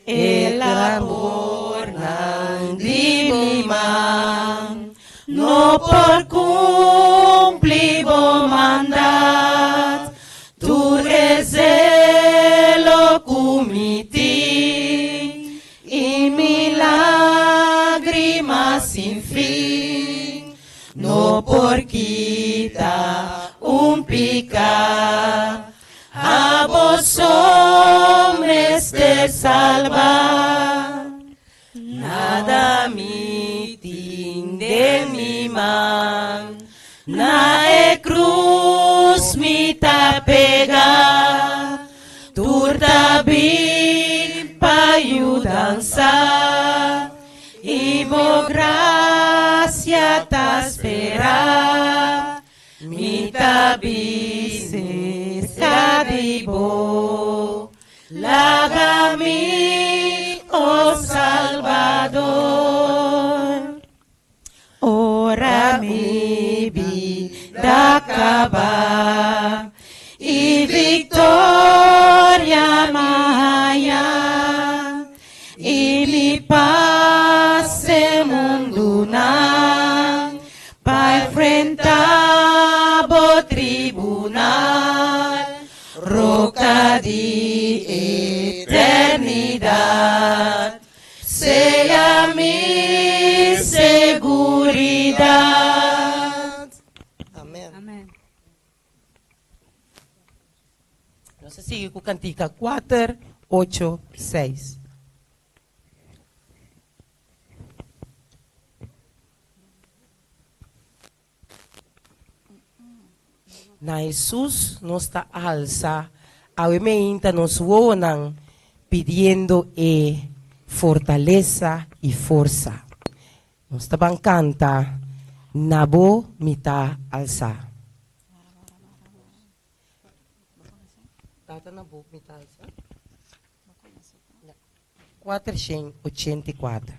E labornan di mi man no por cumpli bo mandat. Tur e zelo cu mi tin y mi lagrima sin fin no por kita un pica. Abo so mester salba. Nada mi tin den mi man. Na e cruz mi ta pega. Tur ta bin pa yudansa. Y bo gracia ta spera. Mi ta bin cerca di bo. Laga mi, oh Salvador. Ora mi bida caba y victoria mi haya y mi pasa e mundonan pa enfrenta bo tribunal, roca di eternidad, sea mi seguridad. Amen. Amen. Nos ta sigui cu cantica 4, 8, 6. Na Hesus nos ta alsa awe meinta nos wowonan pidiendo e fortalesa i forsa. Nos ta ban kanta, Na bo mi ta alsa. Tata na bo mi ta alsa. 484.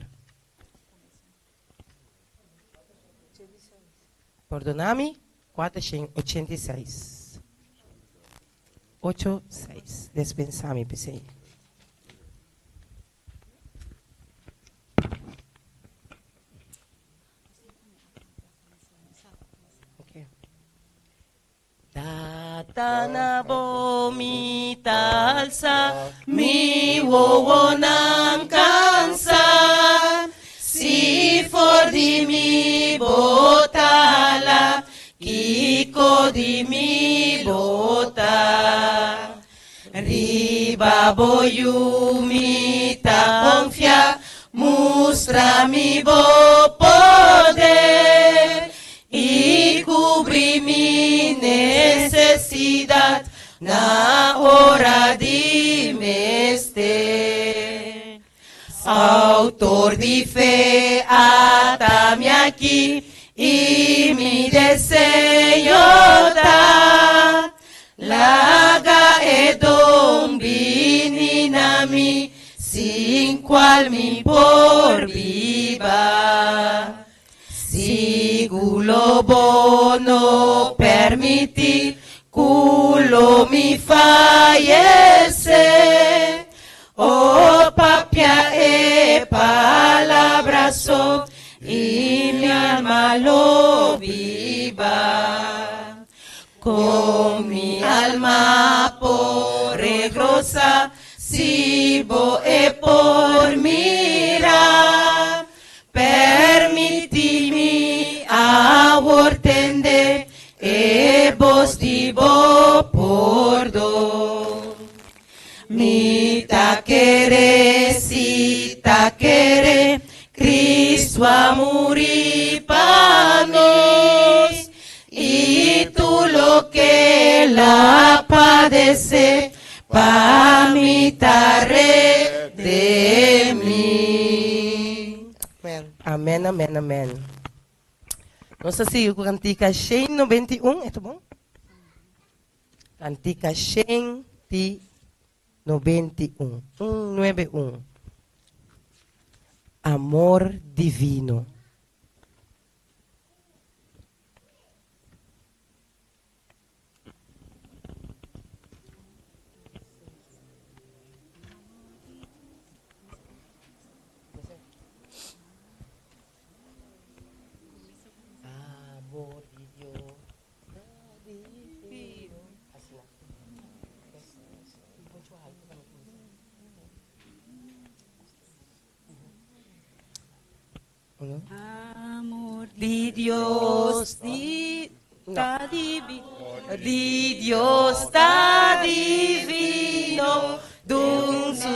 Pordona mi, 486. 8, 6. Despensa mi, p'esei. Tata na bo mi ta alsa mi wowonan kansa Si for di mi bo ta hala kiko di mi bo ta Riba bo yu mi ta konfia mustra mi bo poder. Fidelidad na ora di mester. Autor di fe, atami aki i mi deseo ta laga e don bini na mi sin cual mi por biba. Sigur lo bo no permití ku lo mi fayesé. O papia e palabra so i mi alma lo biba. Kon mi alma por regosa si bo e por mira. Permití mi awor tende e bos di bo pordon. Mi ta kere, si ta kere, Cristo a muri pa nos i tur loke el a padesé pa mi ta redimí. Amen. Amen, amen, amen. Nos ta sigui ku kantika 191, e ta bon? Kantika 191, 191. Amor divino. Amor di Dios ta divino. Asina. Amor di Dios di ta divi di Dios ta divino dun su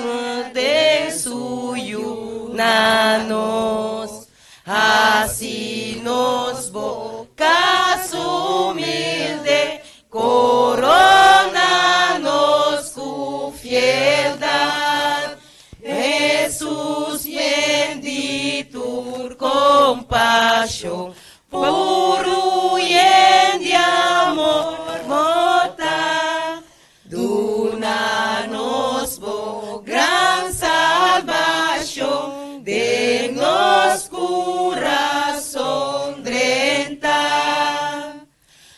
den su yu na nos hasi nos boka humilde korona nos ku fieldat Hesus yen di tur kompashon, puru yen di amor bo ta. Duna nos bo gran salbashon, den nos kurason drenta.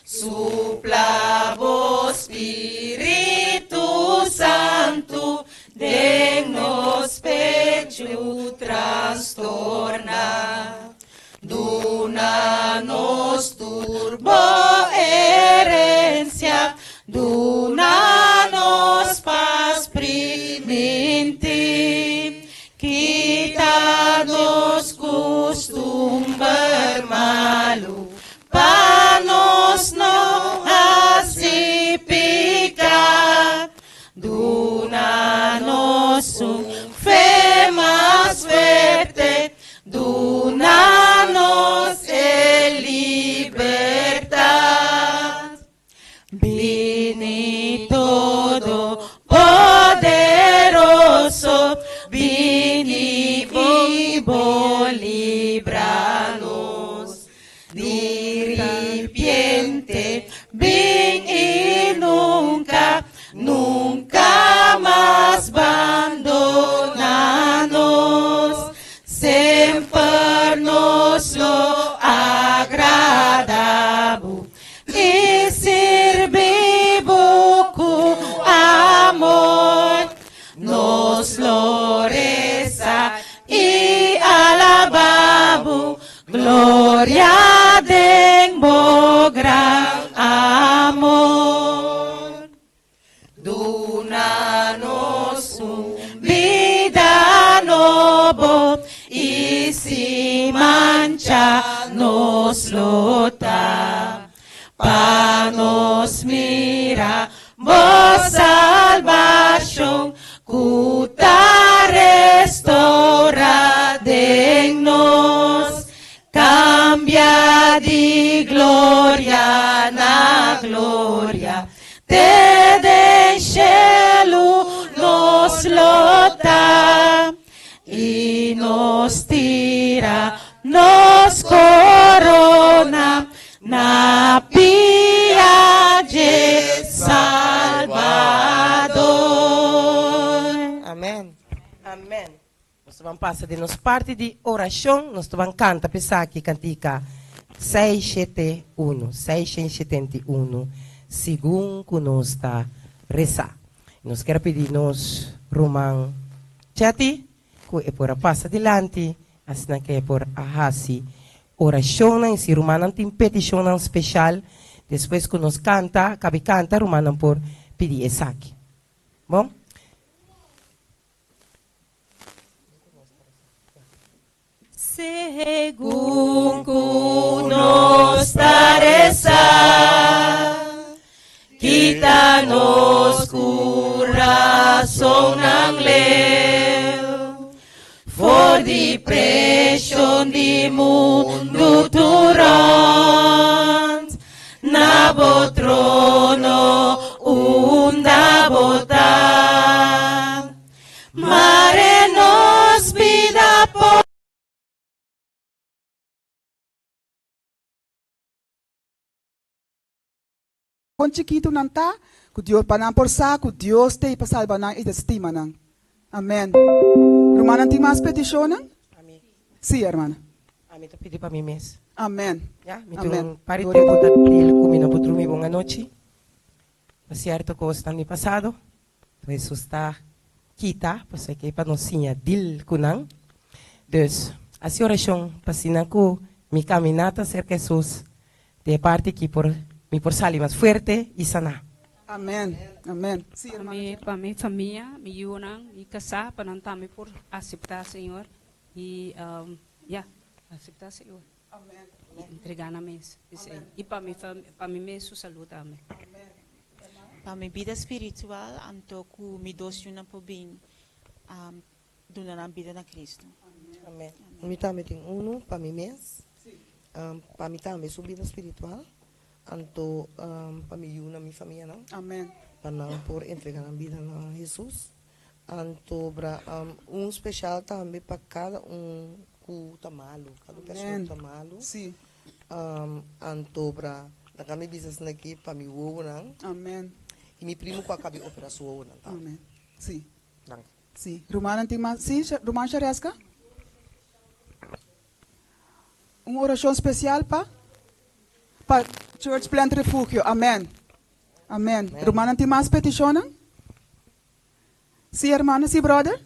Supla bo Spiritu Santu den nos pechu trastorná. Duna nos tur bo herensia, duna nos pas primintí. Kita nos kustumber malu, pa nos no hasi piká. Duna nos un fe mas fuerte, duna nos e libertat. Bini todo poderoso, bini i bo libra nos. Di ripiente, bin i nunka, nunka mas bandoná nos. Semper nos lo agradá bo i sirbi bo ku amor. Nos lo resa i alabá bo, gloria den bo gran amor. Duna nos un bida nobo i sin mancha nos lo ta. Pa nos mira bo salbashon ku ta restourá den nos. Kambia di gloria na gloria. Te den shelu nos lo ta i nos tira nos korona na pia dje Salbador. Amen. Amen. Nos ta ban pasa den nos parti di orashon, nos ta ban kanta p'esaki kantika 671, 671, segun ku nos ta resa. Nos kier a pidi nos ruman Chetty ku e por a pasa dilanti, asina ku e por a hasi orashonnan, i si rumannan tin petishonnan speshal, despues ku nos kanta, kabi kanta, rumannan por pidi esaki. Bon? Segun ku nos ta resa, kita nos kurasonnan leu for di preshon di mundu tur rònt, na bo trono unda bo ta. Mare nos bida por. Kon chikitu nan ta, ku Dios, pa nan por sa ku Dios t'ei pa salba nan i ta stima nan. Amen. Rumannan tin mas petishonnan? Ami. Sí, hermana. Ami ta pidi pa mi mes. Amen. Ya, mi tin un par di tempu ta deal ku mi no por drumi bon anochi pa sierto kosnan di pasado. Hesus ta kita, pasobra ke pa nos siña deal ku nan. Dus, hasi orashon pa asina ku mi kaminata serka Hesus den e parti aki por mi por sali mas fuerte i saná. Amen, amen. Sí, Pa hermana mi, Jenny. pa mi famia, mi yunan, mi kasá, pa nan tambe por aseptá Señor i, ya, aseptá Señor. Amen. I entregá nan mes. Esei. I pa mi fam, pa mi mes su salú tambe. Pa mi bida spiritual anto ku mi dos yunan por bin duna nan bida na Cristo. Amen. Mi tambe tin unu pa mi mes, pa mi tambe su bida spiritual, anto pa mi yunan, mi famianan. Amen. Pa nan por entrega nan bida na Hesus. Anto bra un special tambe pa cada un cu ta malo, cada un persona cu ta malo. Si. Anto bra laga mi bisa asina aki pa mi wowonan. Amen. Y mi primo cu a cabi opera su wowonan tambe. Amen. Si. Danki. Si. Rumannan tin mas? Si, ruman Shareska? Un oracion special pa pa Church Plant Refugio. Amen. Amen. Rumannan tin mas peticionnan? Sí, hermana, sí, brother?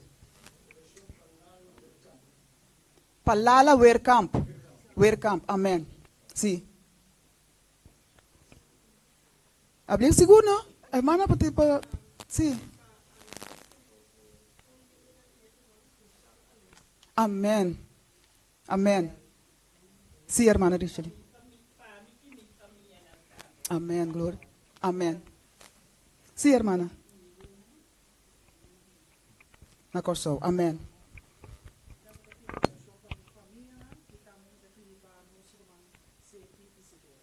Pa Lala Weerkamp. Weerkamp, amen. Sí. Hablé sigur, no? Hermana, pa, pa, sí. Amen. Amen. Sí, hermana Richely. Amen, gloria. Amen. Sí, hermana. Na Kòrsou. Amen.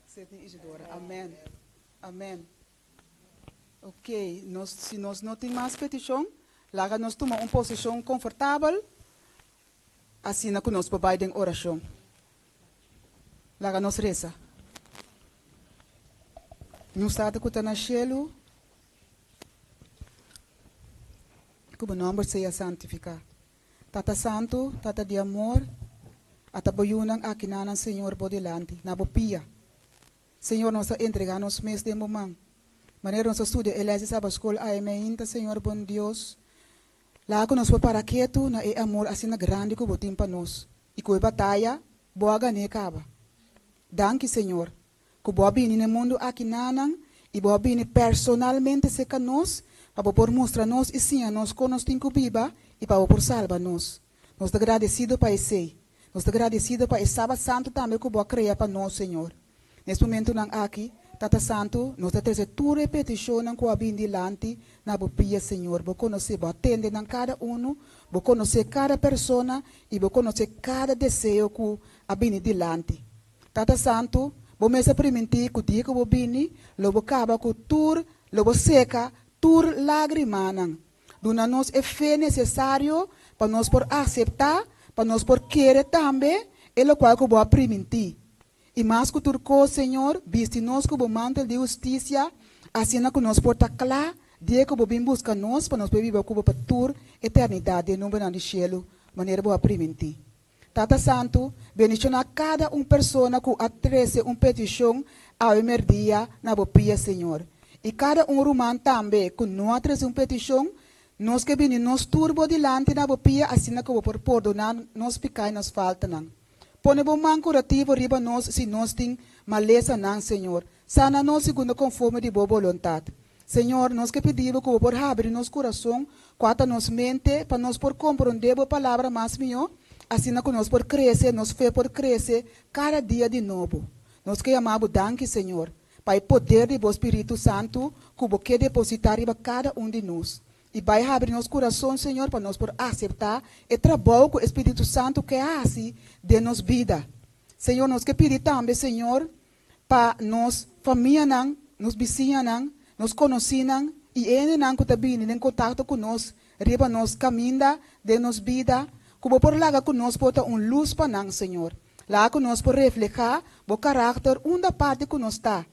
Sidney Isidora. Amen. Amen. Ok, nos, si nos no tin mas petishon, laga nos tuma un posishon konfortabel, asina ku nos por bai den orashon. Laga nos resa. Nos Tata ku ta na shelu, ku bo nòmber sea santifiká. Tata Santu, Tata di amor, ata bo yunan aki nanan Señor bo dilanti, na bo pia. Señor, nos ta entregá nos mes den bo man. Manera nos a studia e lès di Sabaskol awe meinta, Señor bon Dios, laga ku nos por para ketu na e amor asina grandi ku bo tin pa nos i ku e bataya bo a gan'é kaba. Danki, Señor, ku bo a bini na e mundu aki nanan i bo a bini personalmente serka nos pa bo por mustra nos i siña nos kon nos tin ku biba i pa bo por salba nos. Nos ta gradesido pa esei. Nos ta gradesido pa e Sabat Santu tambe ku bo a krea pa nos, Señor. Nes momentunan aki, Tata Santu, nos ta trese tur e petishonnan ku a bini dilanti na bo pia, Señor. Bo konosé, bo a tende nan kada unu, bo konosé kada persona i bo konosé kada deseo ku a bini dilanti. Tata Santu, bo mes a primintí ku dia ku bo bini, lo bo kaba ku tur. Lo bo seka tur lágrimanan. Duna nos e fe nesesario pa nos por aseptá, pa nos por kere tambe e lokual ku bo a primintí. I mas ku tur kos, Señor, bisti nos ku bo mantel di hustisia, asina ku nos por ta kla dia ku bo bin buska nos pa nos por biba ku bo pa tur eternidat den numbernan di shelu, manera bo a primintí. Tata Santu, bendishoná kada un persona ku a trese un petishon awe merdia na bo pia, Señor. I kada un ruman tambe ku no a trese un petishon, nos ke bini nos tur bo dilanti na bo pia asina ku bo por pordoná nos piká i nos faltanan. Pone bo man kurativo riba nos si nos tin malesanan, Señor. Sana nos segundo konforme di bo boluntat. Señor, nos ke pidi bo ku bo por habri nos kurason, kua ta nos mente, pa nos por komprondé bo Palabra mas mihó, asina ku nos por krese, nos fe por krese kada dia di nobo. Nos ke yama bo danki, Señor, pa e poder di bo Spiritu Santu ku bo ke depositá riba kada un di nos. I bai habri nos kurason, Señor, pa nos por aseptá e trabou ku e Spiritu Santu ke hasi den nos bida. Señor, nos ke pidi tambe, Señor, pa nos famianan, nos bisiñanan, nos konosínan i e hendenan ku ta bini den kontakto ku nos riba nos kaminda den nos bida, ku Bo por laga ku nos por ta un lus pa nan, Señor. Laga ku nos por reflehá Bo karakter unda parti ku nos ta.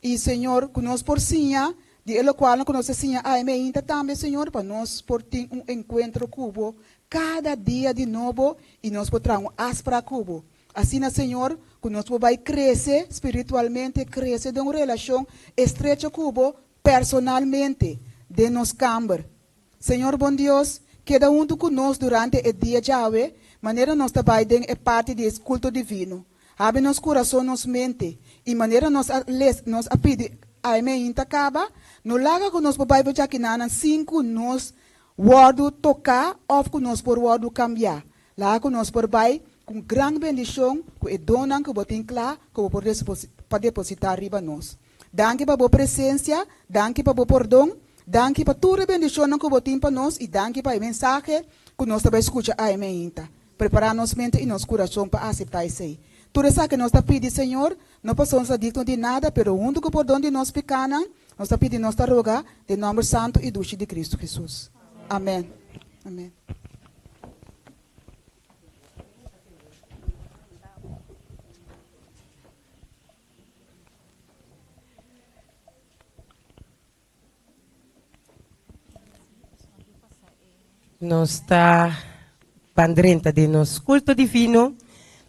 I, Señor, ku nos por siña di e lokualnan ku nos a siña awe meinta tambe, Señor, pa nos por tin un enkuentro ku Bo kada dia di nobo i nos por traha un afsprak ku Bo. Asina, Señor, ku nos por bai krese spiritualmente, krese den un relashon estrecho ku Bo personalmente den nos kamber. Señor bon Dios, keda huntu ku nos durante e dia djawe, manera nos ta bai den e parti di es kulto divino. Habri nos kurason, nos mente, i manera nos a les, nos a pidi awe meinta kaba, no laga ku nos por bai djakinanan sin ku nos wòrdu toká òf ku nos por wòrdu kambiá. Laga ku nos por bai ku un gran bendishon ku e donnan ku bo tin kla ku bo por pa depositá riba nos. Danki pa bo presensia, danki pa bo pordon, danki pa tur e bendishonnan ku bo tin pa nos i danki pa e mensahe ku nos ta bai skucha awe meinta. Prepará nos mente i nos kurason pa aseptá esei. Tur esaki nos ta pidi, Señor, no pasobra nos ta digno di nada, pero huntu ku pordon di nos pikánan, nos ta pidi, nos ta roga, den nòmber santu i dushi di Kristu Hesus. Amèn. Amèn. Nos ta ban drenta den nos culto divino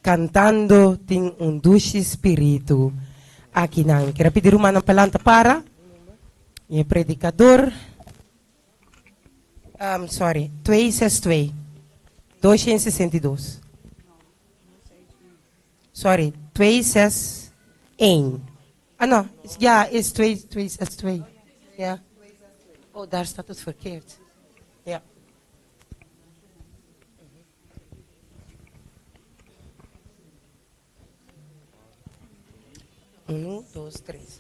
cantando tin un dushi spiritu akinan. Kier a pidi rumannan pa lanta para y e predicador um, sorry, 262, 262. Sorry, 261. Ah no, ja, is 262. Ja. Oh, daar staat het verkeerd. Ja. Uno, dos, tres.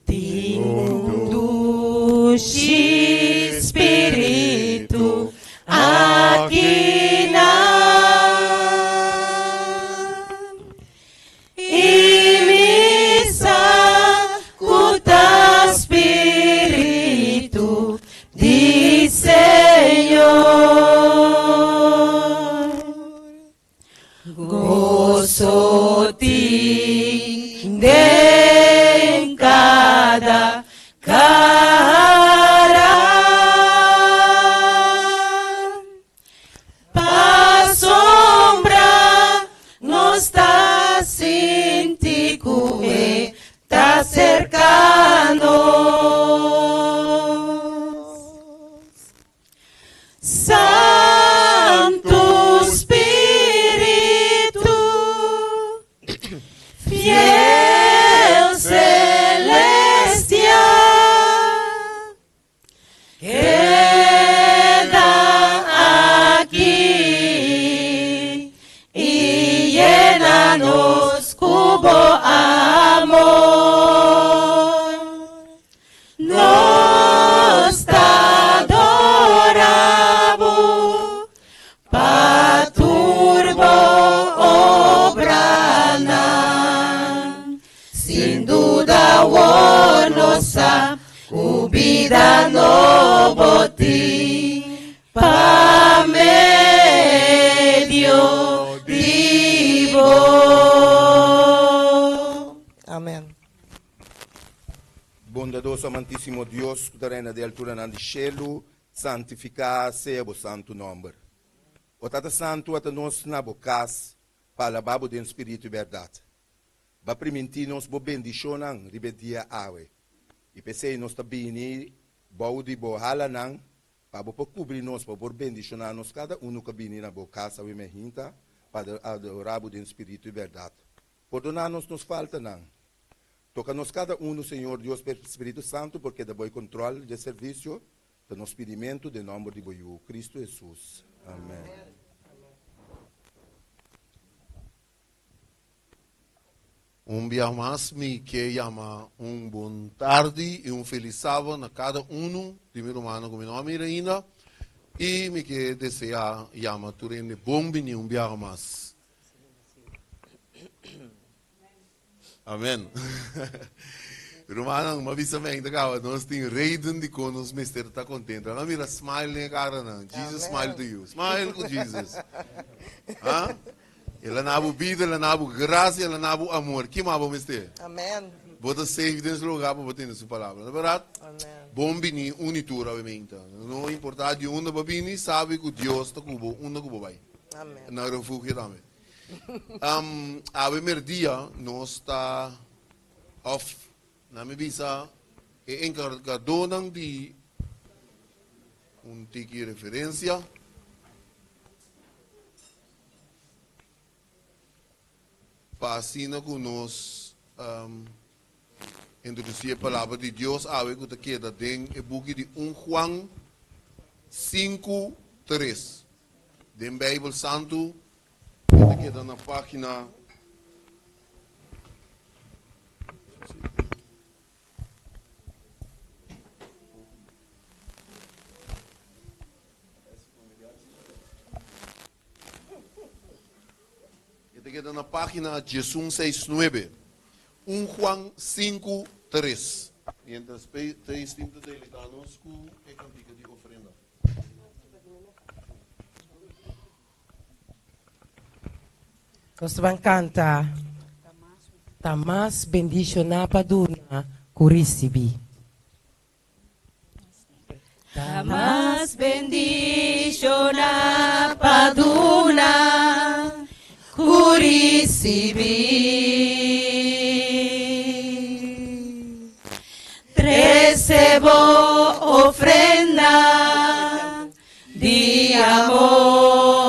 Tin un dushi spiritu akinan I mi sa ku ta spiritu di Señor. Goso tin den kada kara. Pasobra nos ta sinti ku e ta serka nos. Santu Spiritu, fiel celestial. Bida nobo tin pa medio di bo. Amen. Bondadoso amantísimo Dios ku ta reina den alturanan di shelu, santifiká sea bo santu nòmber. O Tata Santu, ata nos na bo kas pa alabá bo den spiritu i bèrdat. Ba primintí nos bo bendishonnan riba e dia awe, i p'esei nos ta bini bou di bo halanan pa bo por kubri nos, pa bo por bendishoná nos kada unu ku a bini na bo kas awe mehinta pa adorá bo den spiritu i bèrdat. Pordoná nos nos faltanan. Toka nos kada unu, Señor Dios, p'e Spiritu Santu por keda bo e kontròl dje servisio, ta nos pidimentu den nòmber di bo Yu, Kristu Hesus. Amèn. Un bia mas mi ke yama un bon tardi i un felis sábado na kada unu di mi rumannan ku mi no a mira ainda i mi ke deseá yama tur hende bon bini un biaha mas. Amen. Rumannan, m'a bisa men ta kaba nos tin reden dikon nos mester ta kontentu. Nan a mira smile den e karanan. Jesus smile to you. Smile ku Jesus. Ha? El a na bo bida, el a na bo gracia, el a na bo amor. Ki mas bo mester? Amen. Bo ta safe den su lugar pa bo tende su palabra. No berdad? Amen. Bon bini un y tur awe-meinta. No importa di unda bo bini, sabi cu Dios ta cu bo unda cu bo bay. Amen. Na refugio tambe. Um, awe merdia nos ta, of na mi bisa, e encargadonan di un tiki referencia. Pa asina ku nos introdusí e Palabra di Dios awe ku ta keda den e buki di 1 Juan 5, 3. Den Beibel Santu e ta keda na página. E ta keda na página 1169. 1 Juan 5, 3. Mientras Praise Team ta deleitá nos ku e kantika di ofrenda. Nos ta ban kanta Ta mas bendishoná pa duna ku risibí. Ta mas bendishoná pa duna ku risibí. Trese bo ofrenda di amor,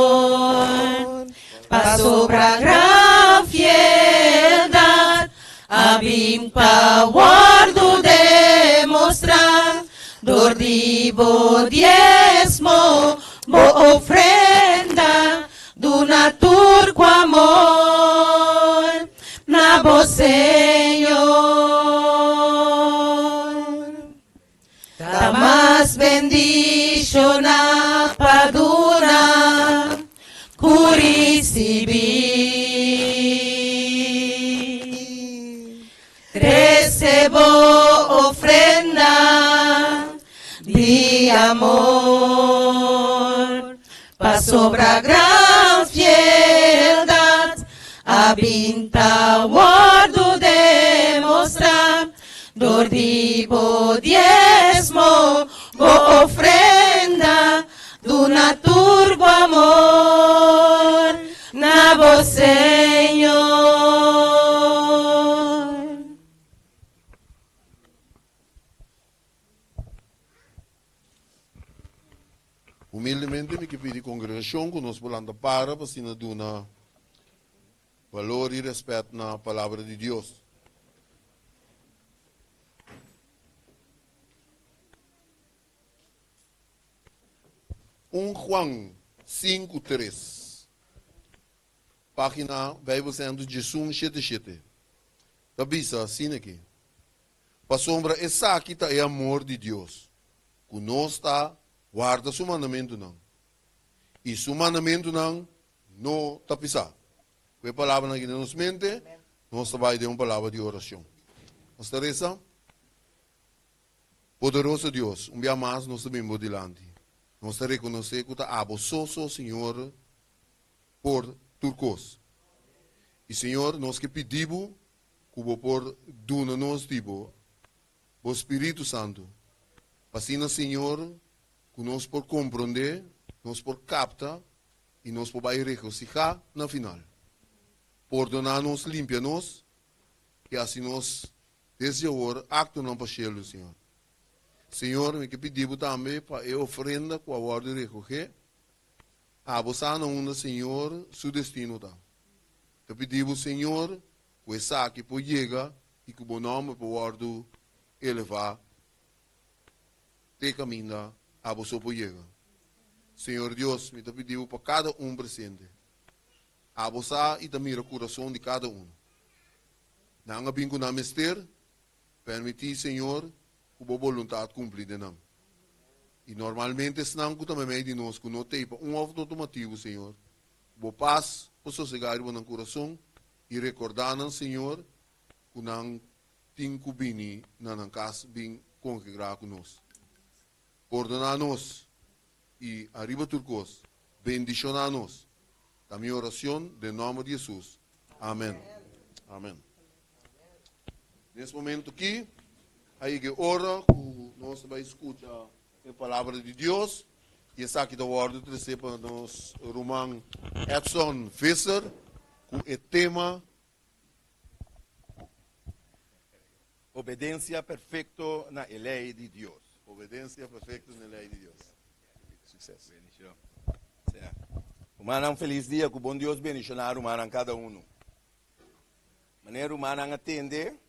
pasobra gran fieldad a bin pa wordu demostrá dor di bo diesmo, bo ofrenda, duna tur ku amor na bo Señor. Ta mas bendishoná pa duna ku risibí. Trese bo ofrenda di amor, pasobra gran fieldad a bin ta wòrdu demostrá Dor di bo diesmo, bo ofrenda, duna tur bo amor na bo Señor. Humildemente mi ke pidi kongregashon ku nos por lanta para pa asina duna Balor i rèspèt na Palabra di Dios. Un Juan 5, 3, página Bijbel Centro 1177, ta bisa asina aki, Pasobra esaki ta e amor di Dios, ku nos ta warda su mandamentunan, i su mandamentunan No ta pisá. Ku e palabranan aki den nos mente, nos ta bai den un palabra di orashon. Nos ta resa. Poderoso Dios, un bia mas nos ta bin bo dilanti. Nos ta rekonosé ku ta abo so so Señor por tur kos. I Señor, nos ke pidi bo ku bo por duna nos di bo, bo Spiritu Santu, pa asina Señor ku nos por komprondé, nos por kapta i nos por bai regosihá na final. Pordoná nos, limpia nos i hasi nos desde awor aktonan pa shelu, Señor. Señor, mi ke pidi bo tambe pa e ofrenda ku a wòrdu rekogé, abo sa na unda Señor su destino ta. Ta pidi bo, Señor, ku esaki por yega i ku bo nòmber por wòrdu elevá te kaminda abo so por yega. Señor Dios, mi ta pidi bo pa kada un presente. Abo sa i ta mira kurason di kada unu. Nan a bin ku nan mester, permití, Señor, ku bo boluntat kumpli den nan. I normalmente esnan ku ta meimei di nos ku no t'ei pa un òf otro motibu, Señor, ku bo pas por sosegá riba nan kurason i rekordá nan, Señor, ku nan tin ku bini na nan kas bin kongregrá ku nos. Pordoná nos i ariba tur kos, bendishoná nos. Ta mi oracion den nomber di Jesus. Amen. Amen. Nes momento ki a yega e ora ku nos ta bai skucha e palabra di Dios i esaki ta wòrdu tresé pa nos ruman Edson Visser ku e tema Obedensia perfekto na e lei di Dios. Obedensia perfekto na e lei di Dios. Sukses. Bendishon. Sea. Rumannan felis dia ku bon Dios bendishoná rumannan kada unu. Manera rumannan a tende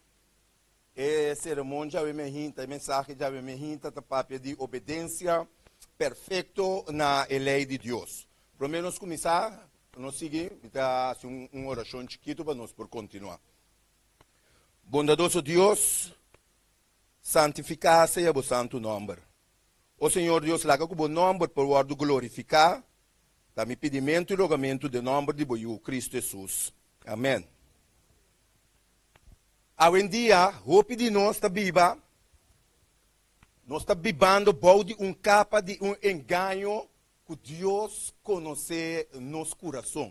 e seremon djawe mehinta, e mensahe djawe mehinta ta papia di obedensia perfekto na e lei di Dios. Promé nos kuminsá, nos sigui, mi ta hasi un orashon chikitu pa nos por kontinuá. Bondadoso Dios, santifiká sea bo santu nòmber. O Señor Dios, laga ku bo nòmber por wòrdu glorifiká, ta mi pidimentu i rogamentu den nòmber di bo Yu, Kristu Hesus. Amèn. Awendia, hopi di nos ta biba, nos ta bibando bou di un kapa di un engaño ku Dios konosé nos kurason.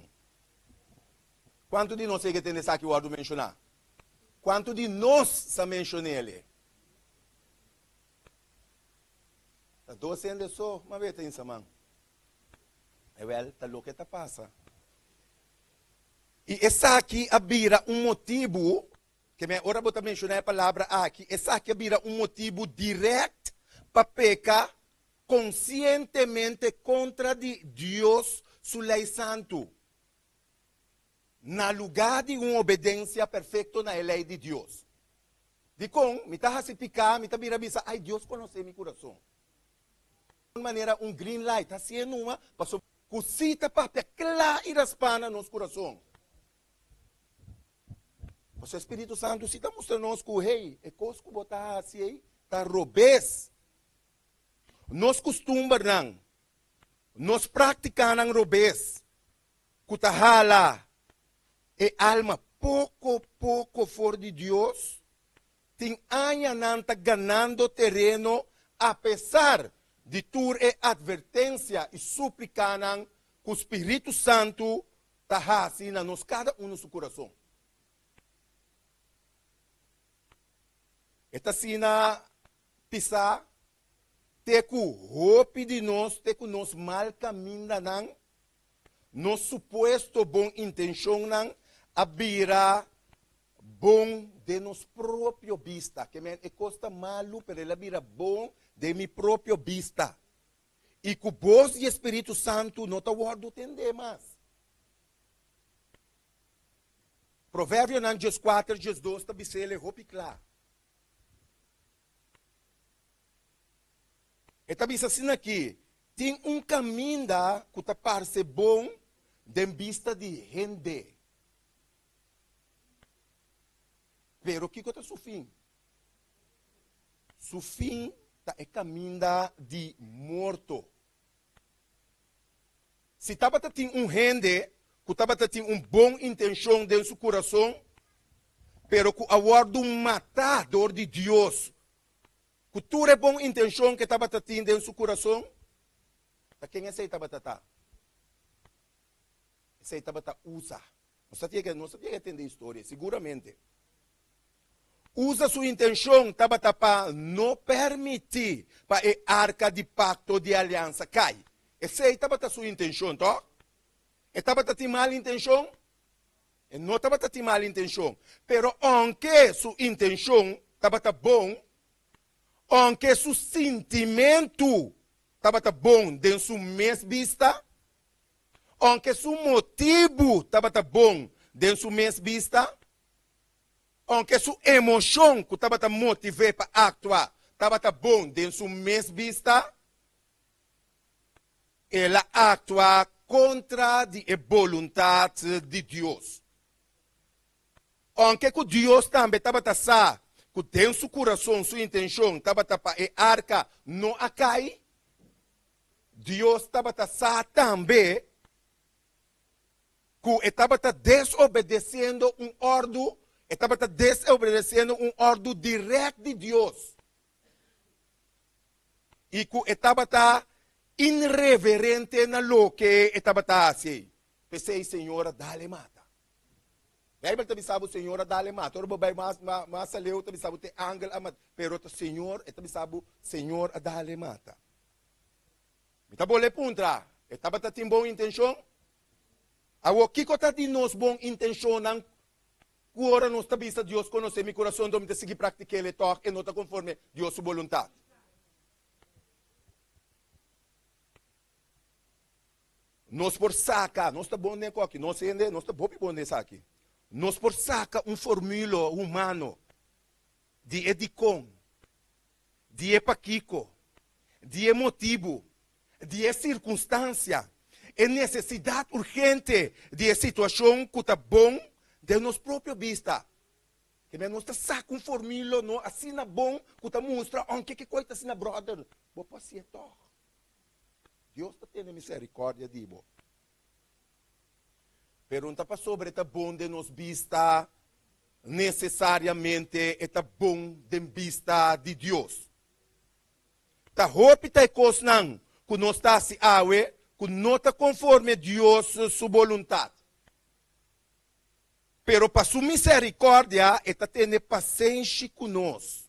Kuantu di nos ei ke tende esaki wòrdu menshoná? Kuantu di nos sa menshon'el? Ta dos hende so, ma weta insaman. Ewèl, ta loke ta pasa. I esaki a bira un motibu, ke men ora bo ta menshoná e palabra aki, esaki a bira un motibu dirèkt pa peka konsientemente kontra di Dios su lei santu. Na lugá di un obedensia perfekto na e lei di Dios. Dikon mi ta hasi piká, mi ta bira bisa, Ai, Dios konosé mi kurason. Manera un green light hasié numa, pasobra ku sí ta papia kla i raspá na nos kurason. Pasobra e Spiritu Santu sí ta mustra nos ku, hey, e kos ku bo ta hasi ei ta robes. Nos kustumbernan, nos práktikanan robes ku ta hala e alma poko poko for di Dios, tin añanan ta ganando tereno apesar di tur e atvertensia i suplikanan ku Spiritu Santu ta hasi na nos kada unu su kurason. E ta asina pisá te ku hopi di nos, te ku nos mal kamindanan, nos supuesto bon intenshonnan a bira bon den nos propio bista. Ke men e kos ta malu, pero el a bira bon den mi propio bista. I ku bos di e Spiritu Santu no ta wòrdu tendé mas. Proverbionan dieskuater, diesdos ta bis'el hopi kla. E ta bisa asina aki, Tin un kaminda ku ta parse bon den bista di hende, pero kiko ta su fin? Su fin ta e kaminda di morto. Si tabata tin un hende ku tabata tin un bon intenshon den su kurason, pero ku a wòrdu matá dor di Dios. Ku tur e bon intenshon ku e tabata tin den su kurason, ta ken esei tabata ta? Esei tabata Uza. Nos ta yega, nos ta yega tende historia, siguramente. Uza su intenshon tabata pa no permití pa e arka di pakto di aliansa kai. Esei tabata su intenshon, tòg? E tabata tin mal intenshon? E no tabata tin mal intenshon. Pero ounke su intenshon tabata bon, ounke su sintimentu tabata bon den su mes bista, ounke su motibu tabata bon den su mes bista, ounke su emoshon ku tabata motiv'é pa aktua tabata bon den su mes bista, El a aktua kontra di e boluntat di Dios. Ounke ku Dios tambe tabata sa ku den su kurason su intenshon tabata pa e arka no a kai, Dios tabata sa tambe ku e tabata desobedesiendo un òrdu, e tabata desobedesiendo un òrdu dirèkt di Dios. I ku e tabata inreverente na loke e tabata hasi ei. P'esei Señor a dal e mata. Beibel ta bisa bo Señor a dal e mata. Ora bo bai mas mas aleu ta bisa bo te angel a mata. Pero ta Señor, e ta bisa bo Señor a dal e mata. Mi ta bolbe puntra, e tabata tin bon intenshon? Awor kiko ta di nos bon intenshonnan Ku ora nos ta bisa Dios konosé mi kurason dor mi ta sigui praktik'el e tòg e no ta konforme Dios su boluntat. Nos por saka, nos ta bon den koki, nos hende, nos ta hopi bon den esaki. Nos por saka un formulo humano di e dikon, di e pakiko, di e motibu, di e sirkunstansia, e nesesidat urgente di e situashon ku ta bon den nos propio bista. Kende nos ta saka un formula no asina bon ku ta mustra ounke ke koi ta asina bròder, bo por hasié tòg. Dios ta tene miserikòrdia di bo. Pero no ta pasobra e ta bon den nos bista, nesesariamente e ta bon den bista di Dios. Ta hopi ta e kosnan ku nos ta hasi awe ku no ta konforme Dios su boluntat. Pero pa su miserikòrdia e ta tene pasenshi ku nos,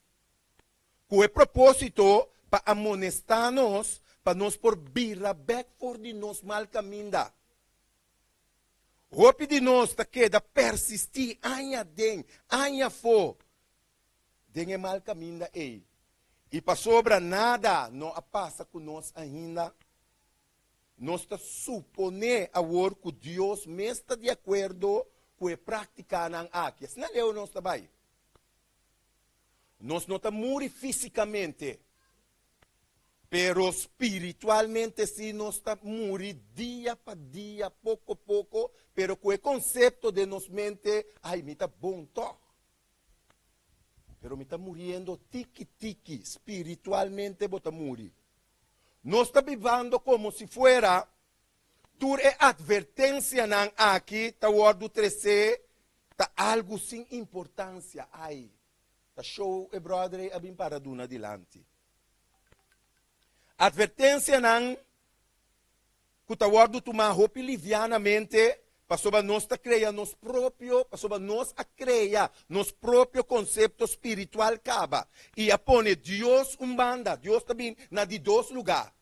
ku e propósito pa amonestá nos pa nos por bira bèk for di nos mal kaminda. Hopi di nos ta keda persistí aña aden, aña afó den e mal kaminda ei, i pasobra nada no a pasa ku nos ainda, nos ta suponé awor ku Dios mes ta di akuerdo ku e práktikanan aki. Asina leu nos ta bai. Nos no ta muri físikamente, pero spiritualmente sí nos ta muri dia pa dia, poko poko, pero ku e konsepto den nos mente, Ai, mi ta bon tòg. Pero mi ta muriendo tiki tiki, spiritualmente bo ta muri. Nos ta bibando komo si fuera tur e atvertensianan aki ta wòrdu tresé ta algu sin importansia. Ai, ta show e bròder ei a bin para duna dilanti. Atvertensianan ku ta wòrdu tumá hopi livianamente pasobra nos ta krea nos propio, pasobra nos a krea nos propio konsepto spiritual kaba i a pone Dios un banda. Dios ta bin na di dos lugá.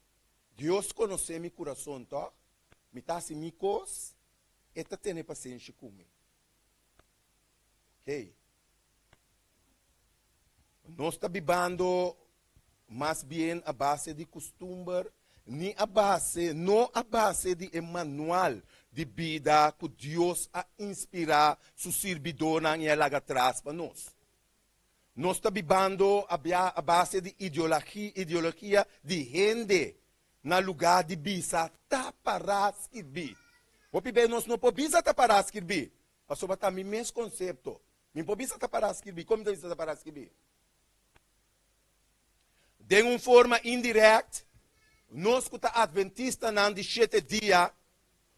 Dios konosé mi kurason, tòg? Mi ta hasi mi kos, E ta tene pasenshi ku mi. Okey. Nos ta bibando mas bien a base di kustumber, ni a base, no a base di e manual di bida ku Dios a inspirá su sirbidónan i a laga tras pa nos. Nos ta bibando a bia a base di ideologia di hende na lugá di bisa ta pará skirbí. Hopi bes nos no por bisa ta pará skirbí, pasobra ta mi mes konsepto. Mi por bisa ta pará skirbí. Kon mi ta bisa ta pará skirbí? Den un forma indirèkt, nos ku ta Atventistanan di shete dia,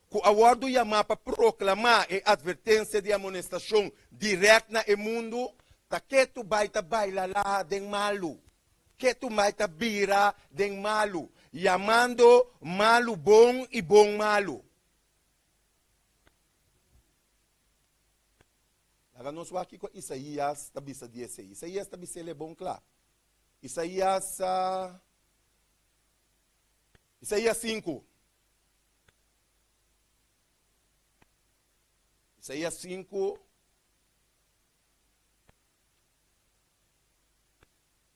ku a wòrdu yamá pa proklamá e atvertensia di amonestashon dirèkt na e mundu, ta ketu bai ta baila la den malu. ketu bai ta bira den malu, yamando malu bon i bon malu. Laga nos wak kiko Isaías ta bisa di esei. Isaías ta bis'el e bon kla. Isaías, Isaías sinku. Isaías 5,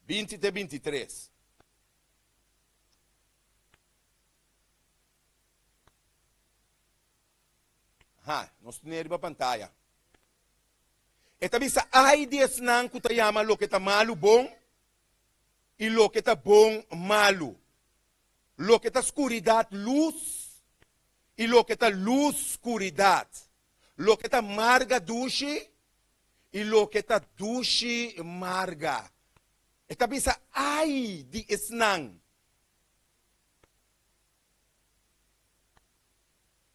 20 te 23. Ha, nos tiene riba pantaya. E ta bisa, ai di esnan ku ta yama loke ta malu bon i loke ta bon malu. Loke ta skuridat lus i loke ta lus skuridat. Loke ta marga dushi i loke ta dushi marga. E ta bisa, Ai di esnan!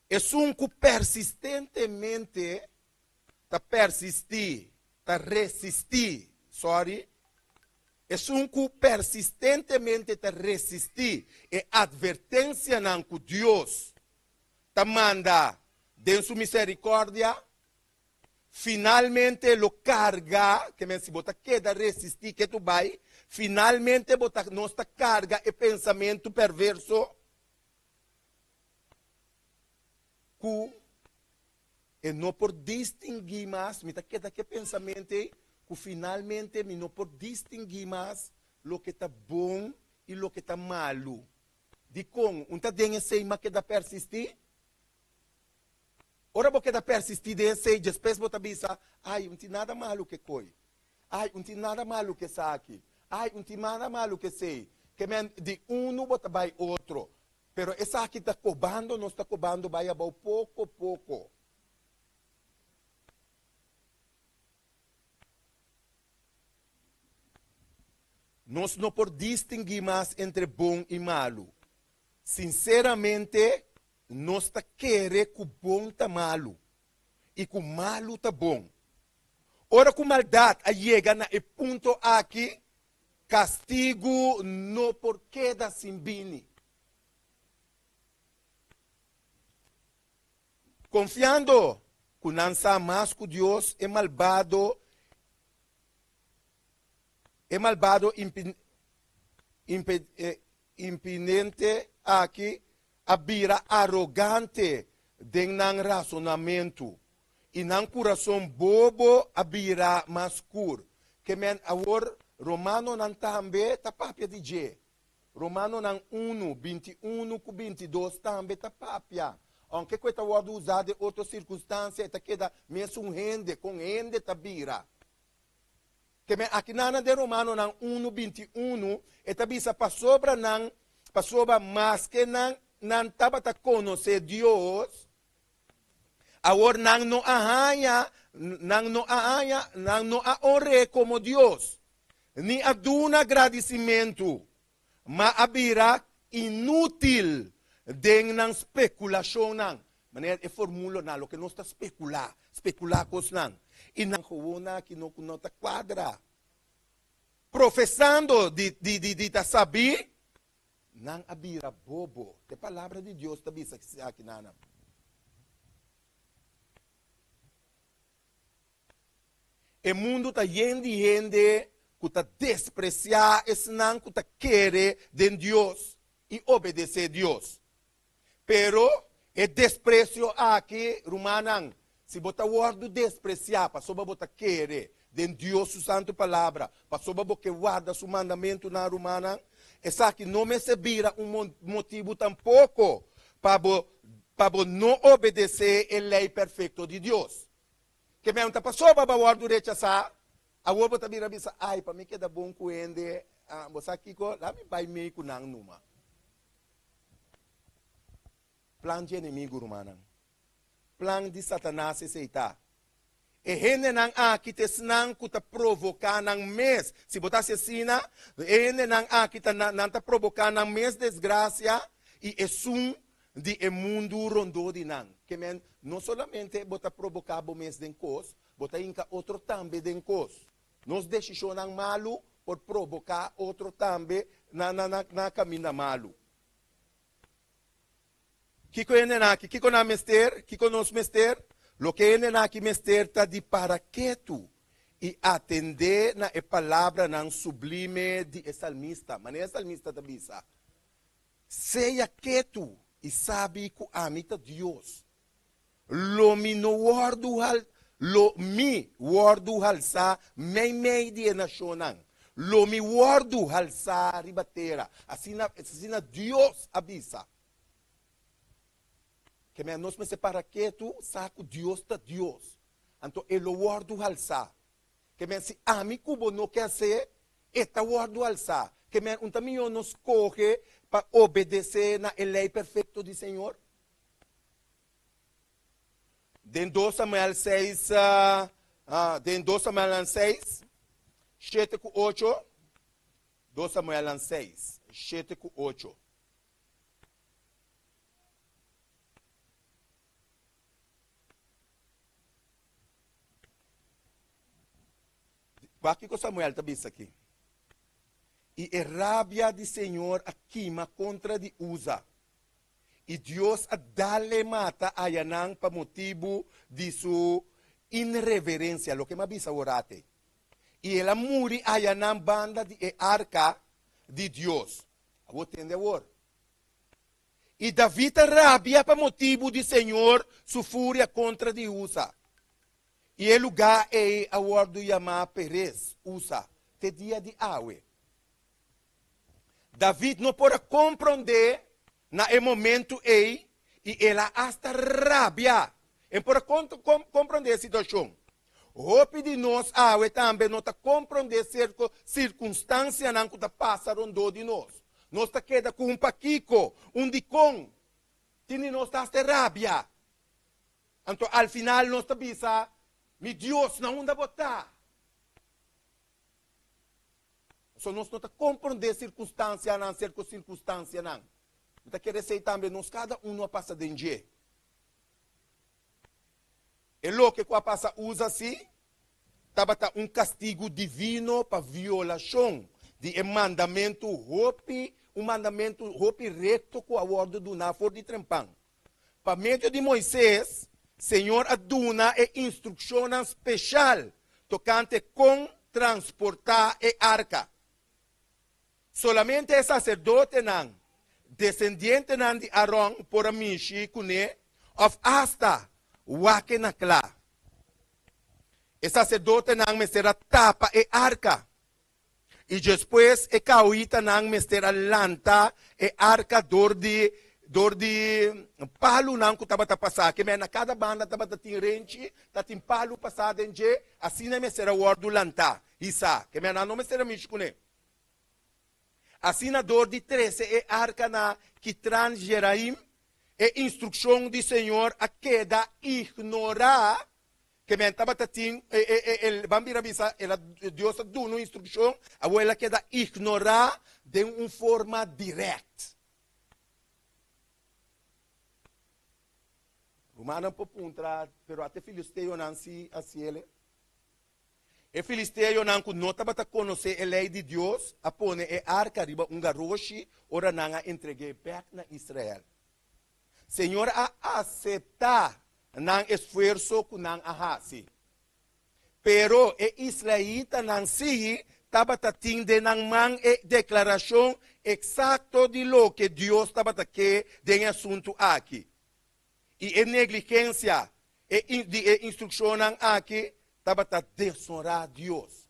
Esun ku persistentemente ta persistí, ta resistí, sorry, esun ku persistentemente ta resistí e atvertensianan ku Dios ta manda den su miserikòrdia, finalmente lo karga, ke men si bo ta keda resistí ke tu bai, finalmente bo ta, nos ta karga e pensamentu perverso ku E no por distinguí mas, mi ta keda ku e pensamentu ei, ku finalmente mi no por distinguí mas loke ta bon i loke ta malu. Dikon un ta den esei ma keda persistí? Ora bo keda persistí den esei, djespes bo ta bisa, Ai, un tin nada malu ku e koi. Ai, un tin nada malu ku esaki. Ai, un tin nada malu ku esei. Ke men di unu bo ta bai otro. Pero esaki ta kobando, nos ta kobando bai abou poko poko. Nos no por distinguí mas entre bon i malu. Sinseramente, nos ta kere ku bon ta malu i ku malu ta bon. Ora ku maldat a yega na e punto aki, Kastigu no por keda sin bini. Konfiando ku nan sa mas ku Dios, e malbado e malbado impinente aki a bira arogante den nan rasonamentu, i nan kurason bobo a bira mas skur. Ke men awor Romanonan tambe ta papia di dje. Romanonan unu, 21 ku 22 tambe ta papia. Ounke ku e ta wòrdu usá den otro sirkunstansia, e ta keda mesun hende, kon hende ta bira. Ke men aki nan den Romanonan unu, 21, e ta bisa pasobra nan, pasobra maske nan nan tabata konosé Dios, Awor nan no a haña, nan no a haña, nan no a honr'é komo Dios, ni a duna gradisimentu, ma a bira inútil den nan spekulashonnan. Manera e formulonan, loke nos ta spekulá, spekulá kosnan, i nan gewoon aki no ku no ta kuadra. Profesando di di di di ta sabí, Nan a bira bobo. E Palabra di Dios ta bisa aki na nan. E mundu ta yen di hende ku ta despresiá esnan ku ta kere den Dios i obedesé Dios. Pero e despresio aki, rumannan, si bo ta wòrdu despresiá pasobra bo ta kere den Dios su santu palabra, pasobra bo ke warda su mandamentunan, rumannan, esaki no mester bira un motibu tampoko pa bo pa bo no obedesé e lei perfekto di Dios. Ke men ta pasobra bo a wòrdu rechasá, awor bo ta bira bisa, Ai, pa mi keda bon ku hende, bo sa kiko? Laat mi bai mei ku nan numa. Plan dje enemigu, rumannan. Plan di Satanas esei ta. E hendenan aki ta esnan ku ta provoká nan mes. Si bo ta hasi asina, e hendenan aki ta nan ta provoká nan mes desgrasia i esun di e mundu rondó di nan. Ke men, no solamente bo ta provoká bo mes den kos, bo ta hinka otro tambe den kos. Nos desishonnan malu. por provoká otro tambe na na na na kaminda malu. Kiko hendenan aki, kiko nan mester, kiko nos mester? Loke hendenan aki mester ta di para ketu i atendé na e palabranan sublime di e salmista. Manera e salmista ta bisa, Sea ketu i sabi ku ami ta Dios. Lo mi no wòrdu hal, lo mi wòrdu halsá meimei di e nashonnan. Lo mi wòrdu halsá riba tera. Asina, asina Dios a bisa. Ke mea nos mester para ketu, sa ku Dios ta Dios. Anto e lo wòrdu halsá. Ke mea si ami ku bo no ke hasé, e ta wòrdu halsá. Ke mea un ta mihó nos skohe pa obedesé na e lei perfekto di Señor? Den dos Samuel seis, den dos Samuelnan seis, shete ku ocho, dos Samuelnan seis, shete ku ocho. Wak kiko Samuel ta bisa aki. I e rabia di Señor a kima kontra di Uza. I Dios a dal-e mata ayanan pa motibu di su inreverensia, loke mi a bisa awor-ate. I el a muri ayanan banda di e arka di Dios. Awor tende awor. I David a rabia pa motibu di Señor su furia kontra di Usa. I e lugá ei a wòrdu yamá Peres Usa te dia di awe. David no por a komprondé na e momentu ei i el a asta rabia. E por a komprondé e situashon. Hopi di nos awe tambe no ta komprondé sierto sirkunstansianan ku ta pasa rondó di nos. Nos ta keda ku un pakiko, un dikon. Tin di nos ta asta rabia. Anto al final nos ta bisa, Mi Dios, na unda bo ta? Pasobra nos no ta komprondé sirkunstansianan, sierto sirkunstansianan. Mi ta kere esei tambe nos kada unu a pasa den dje. E loke ku a pasa Uza si tabata un kastigu divino pa violashon di e mandamentu hopi, un mandamentu hopi rekto ku a wòrdu duná for di trempan. Pa medio di Moises, Señor a duna e instrukshonnan speshal tokante kon transportá e arka. Solamente e saserdotenan, desendientenan di Aron, por a mishi kuné òf asta wak e na kla. E saserdotenan mester a tapa e arka, i despues e kaoitanan mester a lanta e arka dor di dor di palunan ku tabata pasá. Ke men na kada banda tabata tin renchi, ta tin palu pasá den dje, asina e mester a wòrdu lantá, hisá. Ke men nan no mester a mishi kuné. Asina dor di trese e arka na Kitran Jeraim, e instrukshon di Señor a keda ignorá. Ke men tabata tin, e, e, e, el, ban bira bisa, el a, Dios a duna un instrukshon, awor el a keda ignorá den un forma dirèkt. Rumannan por puntra, pero ata e filisteonan si hasiel e? E filisteonan ku no tabata konosé e lei di Dios a pone e arka riba un garoshi ora nan a entreg'é bèk na Israel. Señor a aseptá nan esfuerso ku nan a hasi. Pero e israelitanan sí tabata tin den nan man e deklarashon eksakto di loke Dios tabata ke den e asuntu aki. I e negligensia di e instrukshonnan aki tabata desonrá Dios.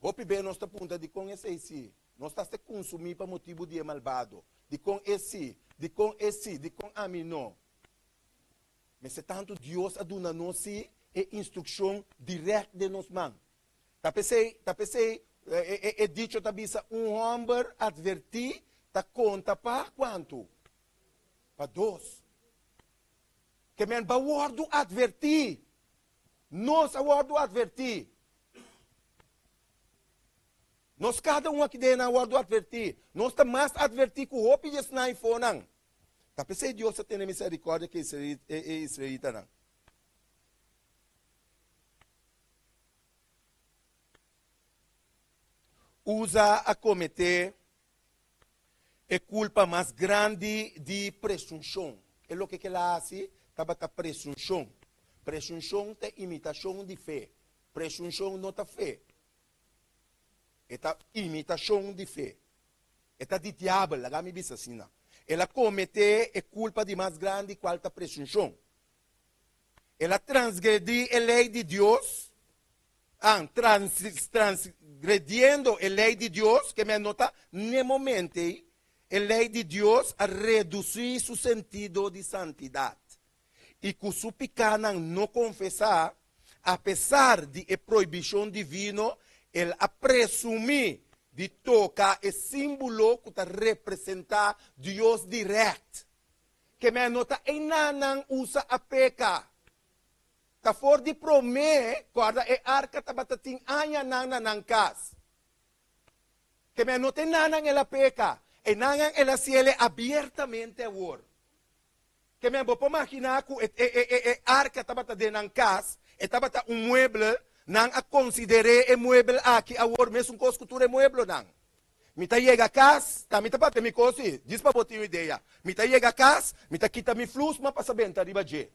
Hopi be nos ta puntra dikon esei sí. Nos ta ser kunsumí pa motibu di e malbado. Dikon e sí? Dikon e sí? Dikon ami no? Mester tantu Dios a duna nos sí e instrukshon dirèkt den nos man. Ta p'esei, ta p'esei e dicho ta bisa, un hòmber atvertí ta konta pa kuantu? Pa dos. Ke men ba wòrdu atvertí. Nos a wòrdu atvertí. Nos kada un aki den a wòrdu atvertí. Nos ta mas atvertí ku hopi di esnan ifonan. Ta p'esei Dios a tene miserikòrdia ku e israelitanan. Uza a kometé e kulpa mas grandi di presunshon. E loke ku el a hasi tabata presunshon. Presunshon ta imitashon di fe. Presunshon no ta fe. E ta imitashon di fe. E ta di diabel, laga mi bisa asina. El a kometé e kulpa di mas grandi kual ta presunshon. El a transgredí e lei di Dios, an, trans, transgrediendo e lei di Dios, ke men no ta n'e momento ei, e lei di Dios a redusí su sentido di santidat. I ku su pikánan no konfesá, apesar di e prohibishon divino, el a presumí di toka e símbolo ku ta representá Dios dirèkt. Ke men no ta einanan usa a peka. Ta for di promé, kòrda e arka tabata tin añanan na nan kas. Ke men no ta einanan el a peka, einanan el a siele abiertamente awor. Ke men bo por maginá ku e e e e arka tabata den nan kas, e tabata un mueble, nan a konsider'é e muebel aki awor mesun kos ku tur e mueblonan. Mi ta yega kas, ta mi ta papia mi kos si, djis pa bo tin un idea. Mi ta yega kas, mi ta kita mi flus, m'a pasa benta riba dje.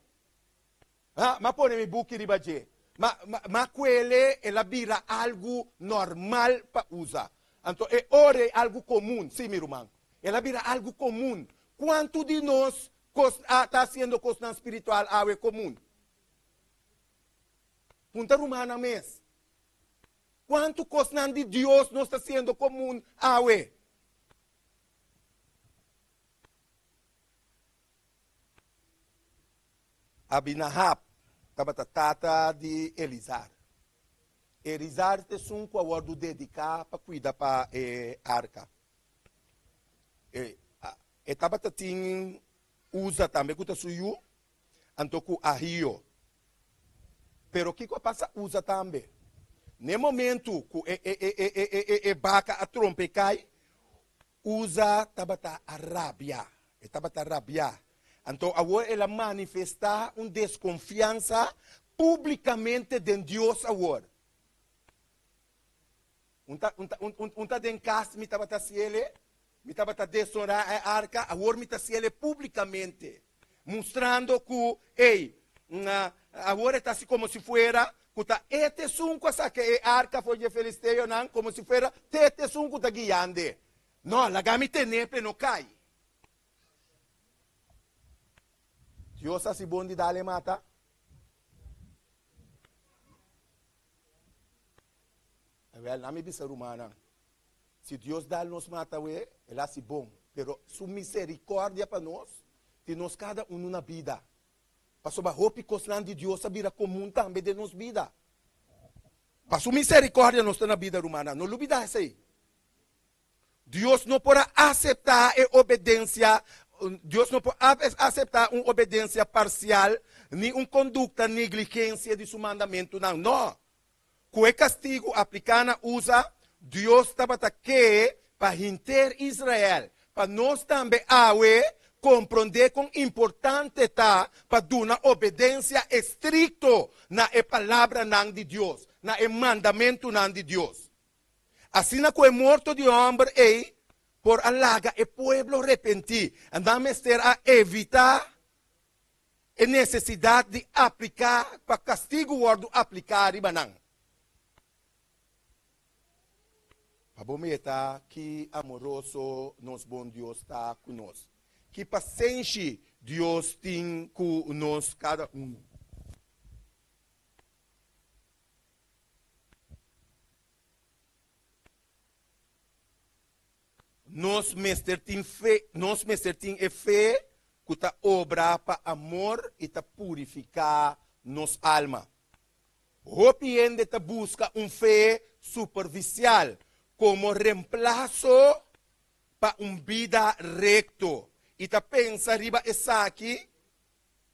Ha, m'a pone mi buki riba dje. Ma, ma, m'a kuele, el a bira algu normal pa usa. Anto e ora ei algu komun, si mi ruman, el a bira algu komun. Kuantu di nos kos a ta hasiendo kosnan spiritual awe komun? Punta rumannan mes. Kuantu kosnan di Dios nos ta siendo komun awe? Abinahab tabata tata di Elizar. Elizar ta esun ku a wòrdu dediká pa kuida pa e arka. E, e tabata tin Uza tambe ku ta su yu, anto ku Ahio. Pero kiko a pasa Uza tambe? N'e momentu ku e e e e e e e baka a trompe kai, Uza tabata a rabia. E tabata rabiá. Anto awor el a manifestá un deskonfiansa públikamente den Dios awor. Un ta, un ta, un, un, un ta den kas mi tabata hasiele, mi tabata desonrá e arka, awor mi ta hasiele públikamente, mustrando ku, ey, awor e ta hasi komo si fuera ku ta e ta esun ku a saka e arka for di e filisteonan, komo si fuera t'e ta esun ku ta guiand'e. No, laga mi ten'é p'e no kai. Dios hasi bon di dal e mata. Awel, na mi bisa rumannan, si Dios dal nos mata awe, el hasi bon, pero su misericordia pa nos tin nos cada uno na bida. Pasobra hopi cosnan di Dios a bira comun tambe den nos bida. Pa su misericordia nos ta na bida, rumannan, no lubida esey. Dios no por a acepta e obedencia, Dios no por a acepta un obedencia parcial ni un conducta negligencia di su mandamentunan. No! Ku e kastigu apliká na Uza, Dios tabata ke pa henter Israel, pa nos tambe awe, komprondé kon importante ta pa duna obedensia estrikto na e palabranan di Dios, na e mandamentunan di Dios. Asina ku e morto di e hòmber ei por a laga e pueblo repentí, nan mester a evitá e nesesidat di apliká pa kastigu wòrdu apliká riba nan. Pa bo meta ki amoroso nos bon Dios ta ku nos, ki pasenshi Dios tin ku nos kada unu. Nos mester tin fe, nos mester tin e fe ku ta obra pa amor i ta purifiká nos alma. Hopi hende ta buska un fe superfisial komo remplaso pa un bida rekto i ta pensa riba esaki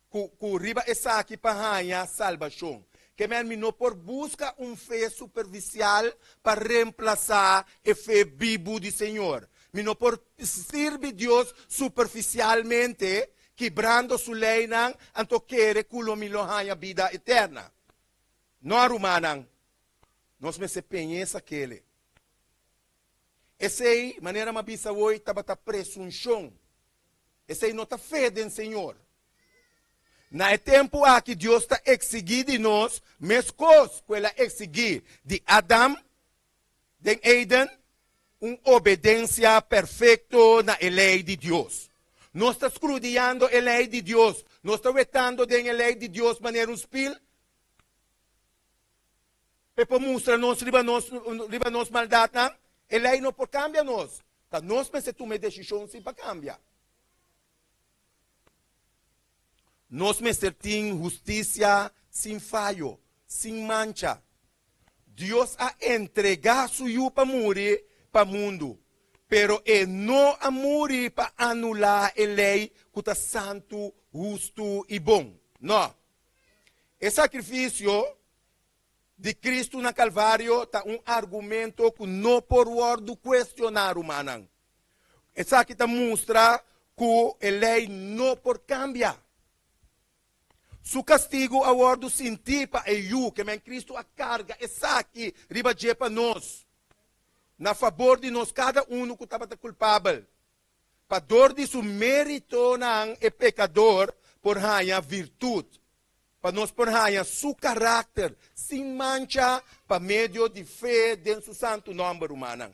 ku ku riba esaki pa haña salbashon. Ke men mi no por buska un fe superfisial pa remplasá e fe bibu di Señor. Mi no por sirbi Dios superfisialmente, kibrando Su leinan, anto kere ku lo mi lo haña bida eterna. No, rumannan, nos mester peña esakele. Esei, manera mi a bisa awor, tabata presunshon. Esei no ta fe den Señor. Na e tempu aki Dios ta eksigí di nos meskos ku el a eksigí di Adam den Eden, un obedensia perfekto na e lei di Dios. Nos ta skrudiando e lei di Dios, nos ta wetando den e lei di Dios manera un spil p'e por mustra nos riba nos riba nos maldatnan. E lei no por kambia nos, ta nos mester tuma e desishon si pa kambia. Nos mester tin hustisia sin fayo, sin mancha. Dios a entregá su Yu pa muri pa mundu, pero e no a muri pa anulá e lei ku ta santu, hustu i bon. Nò. E sakrifisio di Kristu na Kalvario ta un argumento ku no por wòrdu kuestioná, rumannan. Esaki ta mustra ku e lei no por kambia. Su kastigu a wòrdu sintí pa e Yu, ke men Kristu a karga esaki riba dje pa nos, na fabor di nos kada unu ku tabata kulpabel, pa dor di su méritonan e pekador por haña virtut, pa nos por haña su karakter sin mancha pa medio di fe den su santu nòmber, rumannan.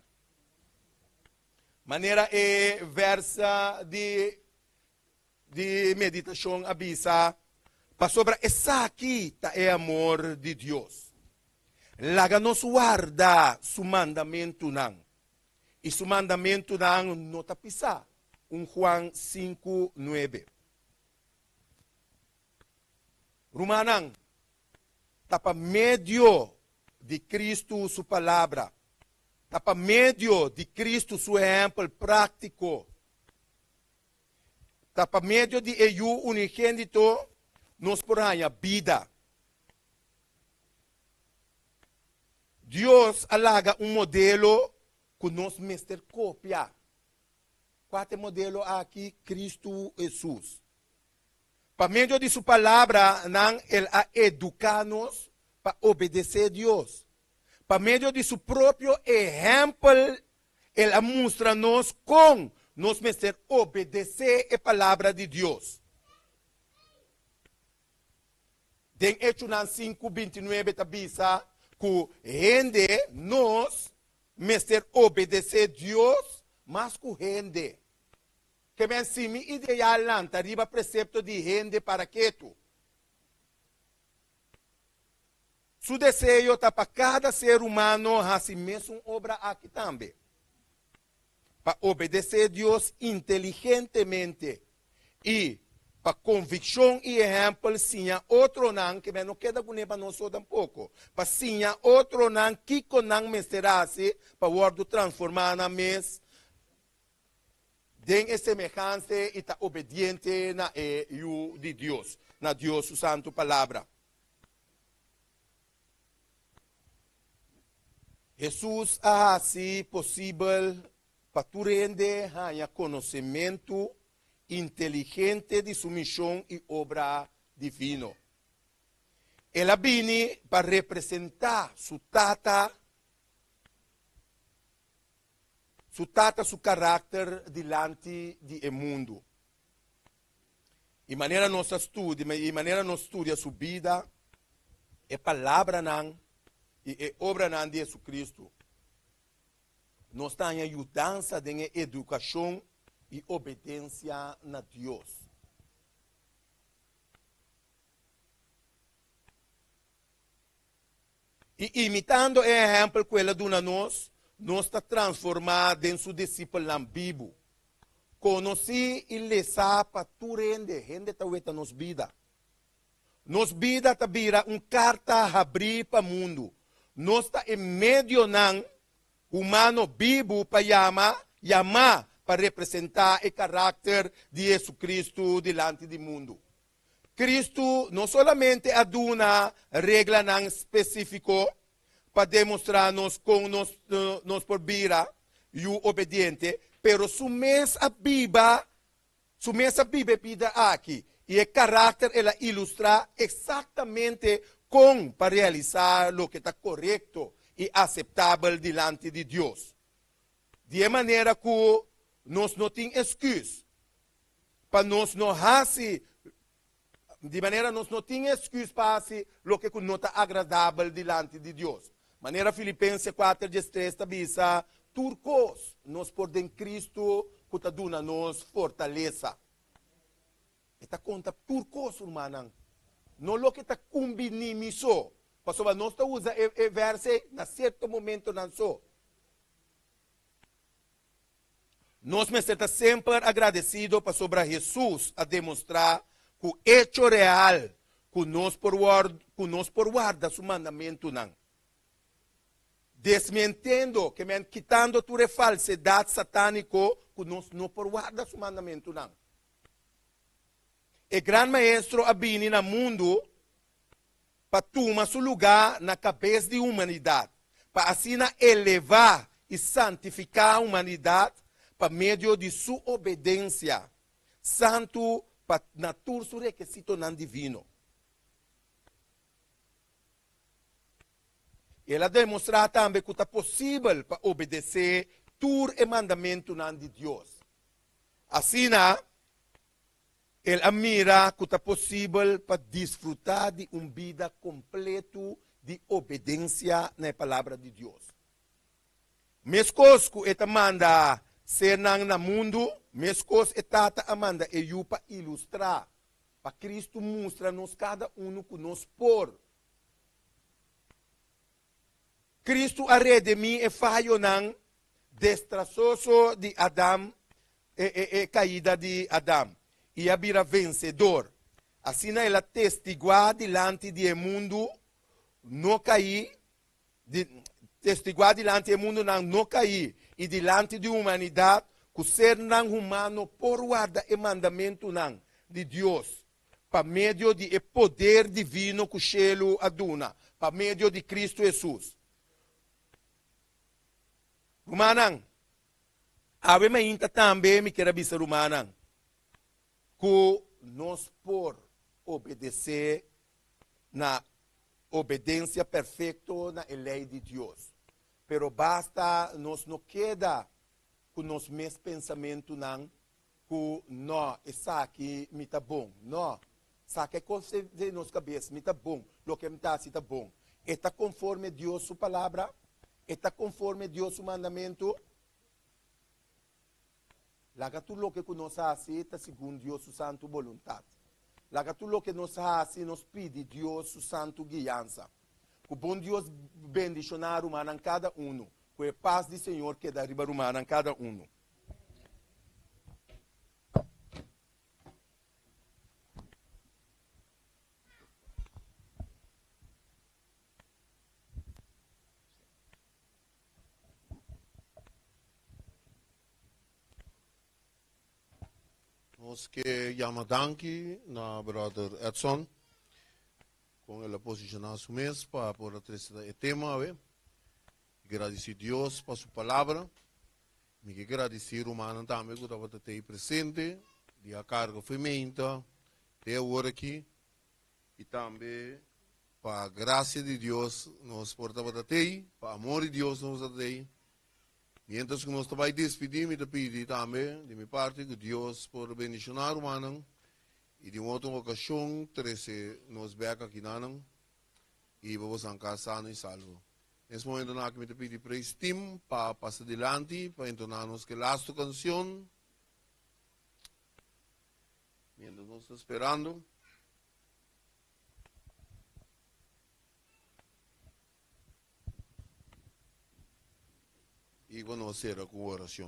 Manera e versa di di meditashon a bisa, Pasobra esaki ta e amor di Dios, laga nos warda su mandamentunan, i su mandamentunan no ta pisá. Un Juan sinku, nuebe. Rumannan, ta pa medio di Kristu su palabra, ta pa medio di Kristu su ehèmpel práktiko, ta pa medio di e Yu unigénito nos por haña bida. Dios a laga un modelo ku nos mester kopia. Kua ta e modelo aki? Kristu Hesus. Pa medio di su palabranan el a eduká nos pa obedesé Dios. Pa medio di su propio ehèmpel el a mustra nos kon nos mester obedesé e Palabra di Dios. Den Echunan sinku bintinuebe ta bisa ku hende, nos, mester obedesé Dios mas ku hende. Ke men si mi idealnan ta riba presepto di hende para ketu. Su deseo ta pa kada ser humano hasi mesun obra aki tambe, pa obedesé Dios inteligentemente i pa konvikshon i ehèmpel siña otronan, ke men no keda kuné pa nos so tampoko, pa siña otronan kiko nan mester hasi pa wòrdu transformá nan mes den e semehanse i ta obediente na e Yu di Dios, na Dios su santu Palabra. Hesus a hasi posibel pa tur hende haña konosementu inteligente di su mishon i obra divino. El a bini pa representá su Tata, Su Tata su karakter dilanti di e mundu. I manera nos a studia, i manera nos studia su bida, e palabranan i e obranan di Jesucristo, nos ta haña yudansa den e edukashon i obedensia na Dios. I imitando e ehèmpel ku el a duna nos, nos ta transformá den su disipelnan bibu, konosí i lesá pa tur hende. Hende ta weta nos bida. Nos bida ta bira un karta habrí pa mundu. Nos ta e medionan humano bibu pa yama, yamá pa representá e karakter di Jesucristo dilanti di mundu. Kristu no solamente a duna reglanan spesífiko pa demostrá nos kon nos nos por bira yu obediente, pero su mes a biba su mes a biba e bida aki i e karakter el a ilustrá eksaktamente kon pa realisá loke ta korekto i aseptabel dilanti di Dios. Di e manera ku nos no tin esküs pa nos no hasi, di manera nos no tin esküs pa hasi loke ku no ta agradabel dilanti di Dios. Manera Filipense kuater diestres ta bisa, Tur kos nos por den Kristu ku ta duna nos fortalesa. E ta konta tur kos, rumannan, no loke ta kumbiní mi so, pasobra nos ta usa e e vèrs ei na sierto momentonan so. Nos mester ta semper agradesido pasobra Hesus a demostrá ku echo real ku nos por ku nos por warda su mandamentunan. Desmientiendo, ke men kitando tur e falsedat satániko ku nos no por warda su mandamentunan. E Gran Maestro a bini na mundu pa tuma su lugá na kabes di humanidat, pa asina elevá i santifiká humanidat pa medio di su obedensia santu pa na tur su rekesitonan divino. El a demostrá tambe ku ta posibel pa obedesé tur e mandamentunan di Dios. Asina, el a mira ku ta posibel pa disfrutá di un bida kompletu di obedensia na e Palabra di Dios. Meskos ku e ta manda sernan na mundu, meskos e Tata a manda e Yu pa ilustrá, pa Kristu mustra nos kada unu ku nos por. Kristu a redemí e fayonan destrasoso di Adam, e, e, e kaida di Adam, i a bira vensedor. Asina el a testiguá dilanti di e mundu no kaí, di, testiguá dilanti e mundunan no kaí i dilanti di humanidat ku sernan humano por warda e mandamentunan di Dios pa medio di e poder divino ku shelu a duna pa medio di Kristu Hesus. Rumannan, awe mainta tambe mi kier a bisa rumannan ku nos por obedesé na obedensia perfekto na e lei di Dios, pero basta nos no keda ku nos mes pensamentunan Ku no, esaki mi ta bon. No, saka e kos di nos kabes, mi ta bon, loke mi ta hasi ta bon. E ta konforme Dios su palabra? E ta konforme Dios su mandamentu? Laga tur loke ku nos hasi ta segun Dios su santu boluntat. Laga tur loke nos hasi nos pidi Dios su santu guiansa. Ku bon Dios bendishoná rumannan kada unu. Ku e pas di Señor keda riba rumannan kada unu. Nos ke yama danki na brother Edson kon el a posishoná su mes pa por a trese e tema awe. Gradisí Dios pa su palabra. Mi ke gradisí rumannan tambe ku tabata tei presente di a karga fo'i meinta te awor aki. I tambe pa grasia di Dios nos por tabata tei, pa amor di Dios nos tabata tei. Mientras ku nos ta bai despidí mi ta pidi tambe di mi parti ku Dios por bendishoná rumannan i di un otro okashon trese nos bèk akinanan i pa boso anka sano i salvo. Nes momentonan aki mi ta pidi Praise Team pa pasa dilanti pa entoná nos ke lastu kansion. Mientras nos ta sperando. I ku nos sera ku oracion.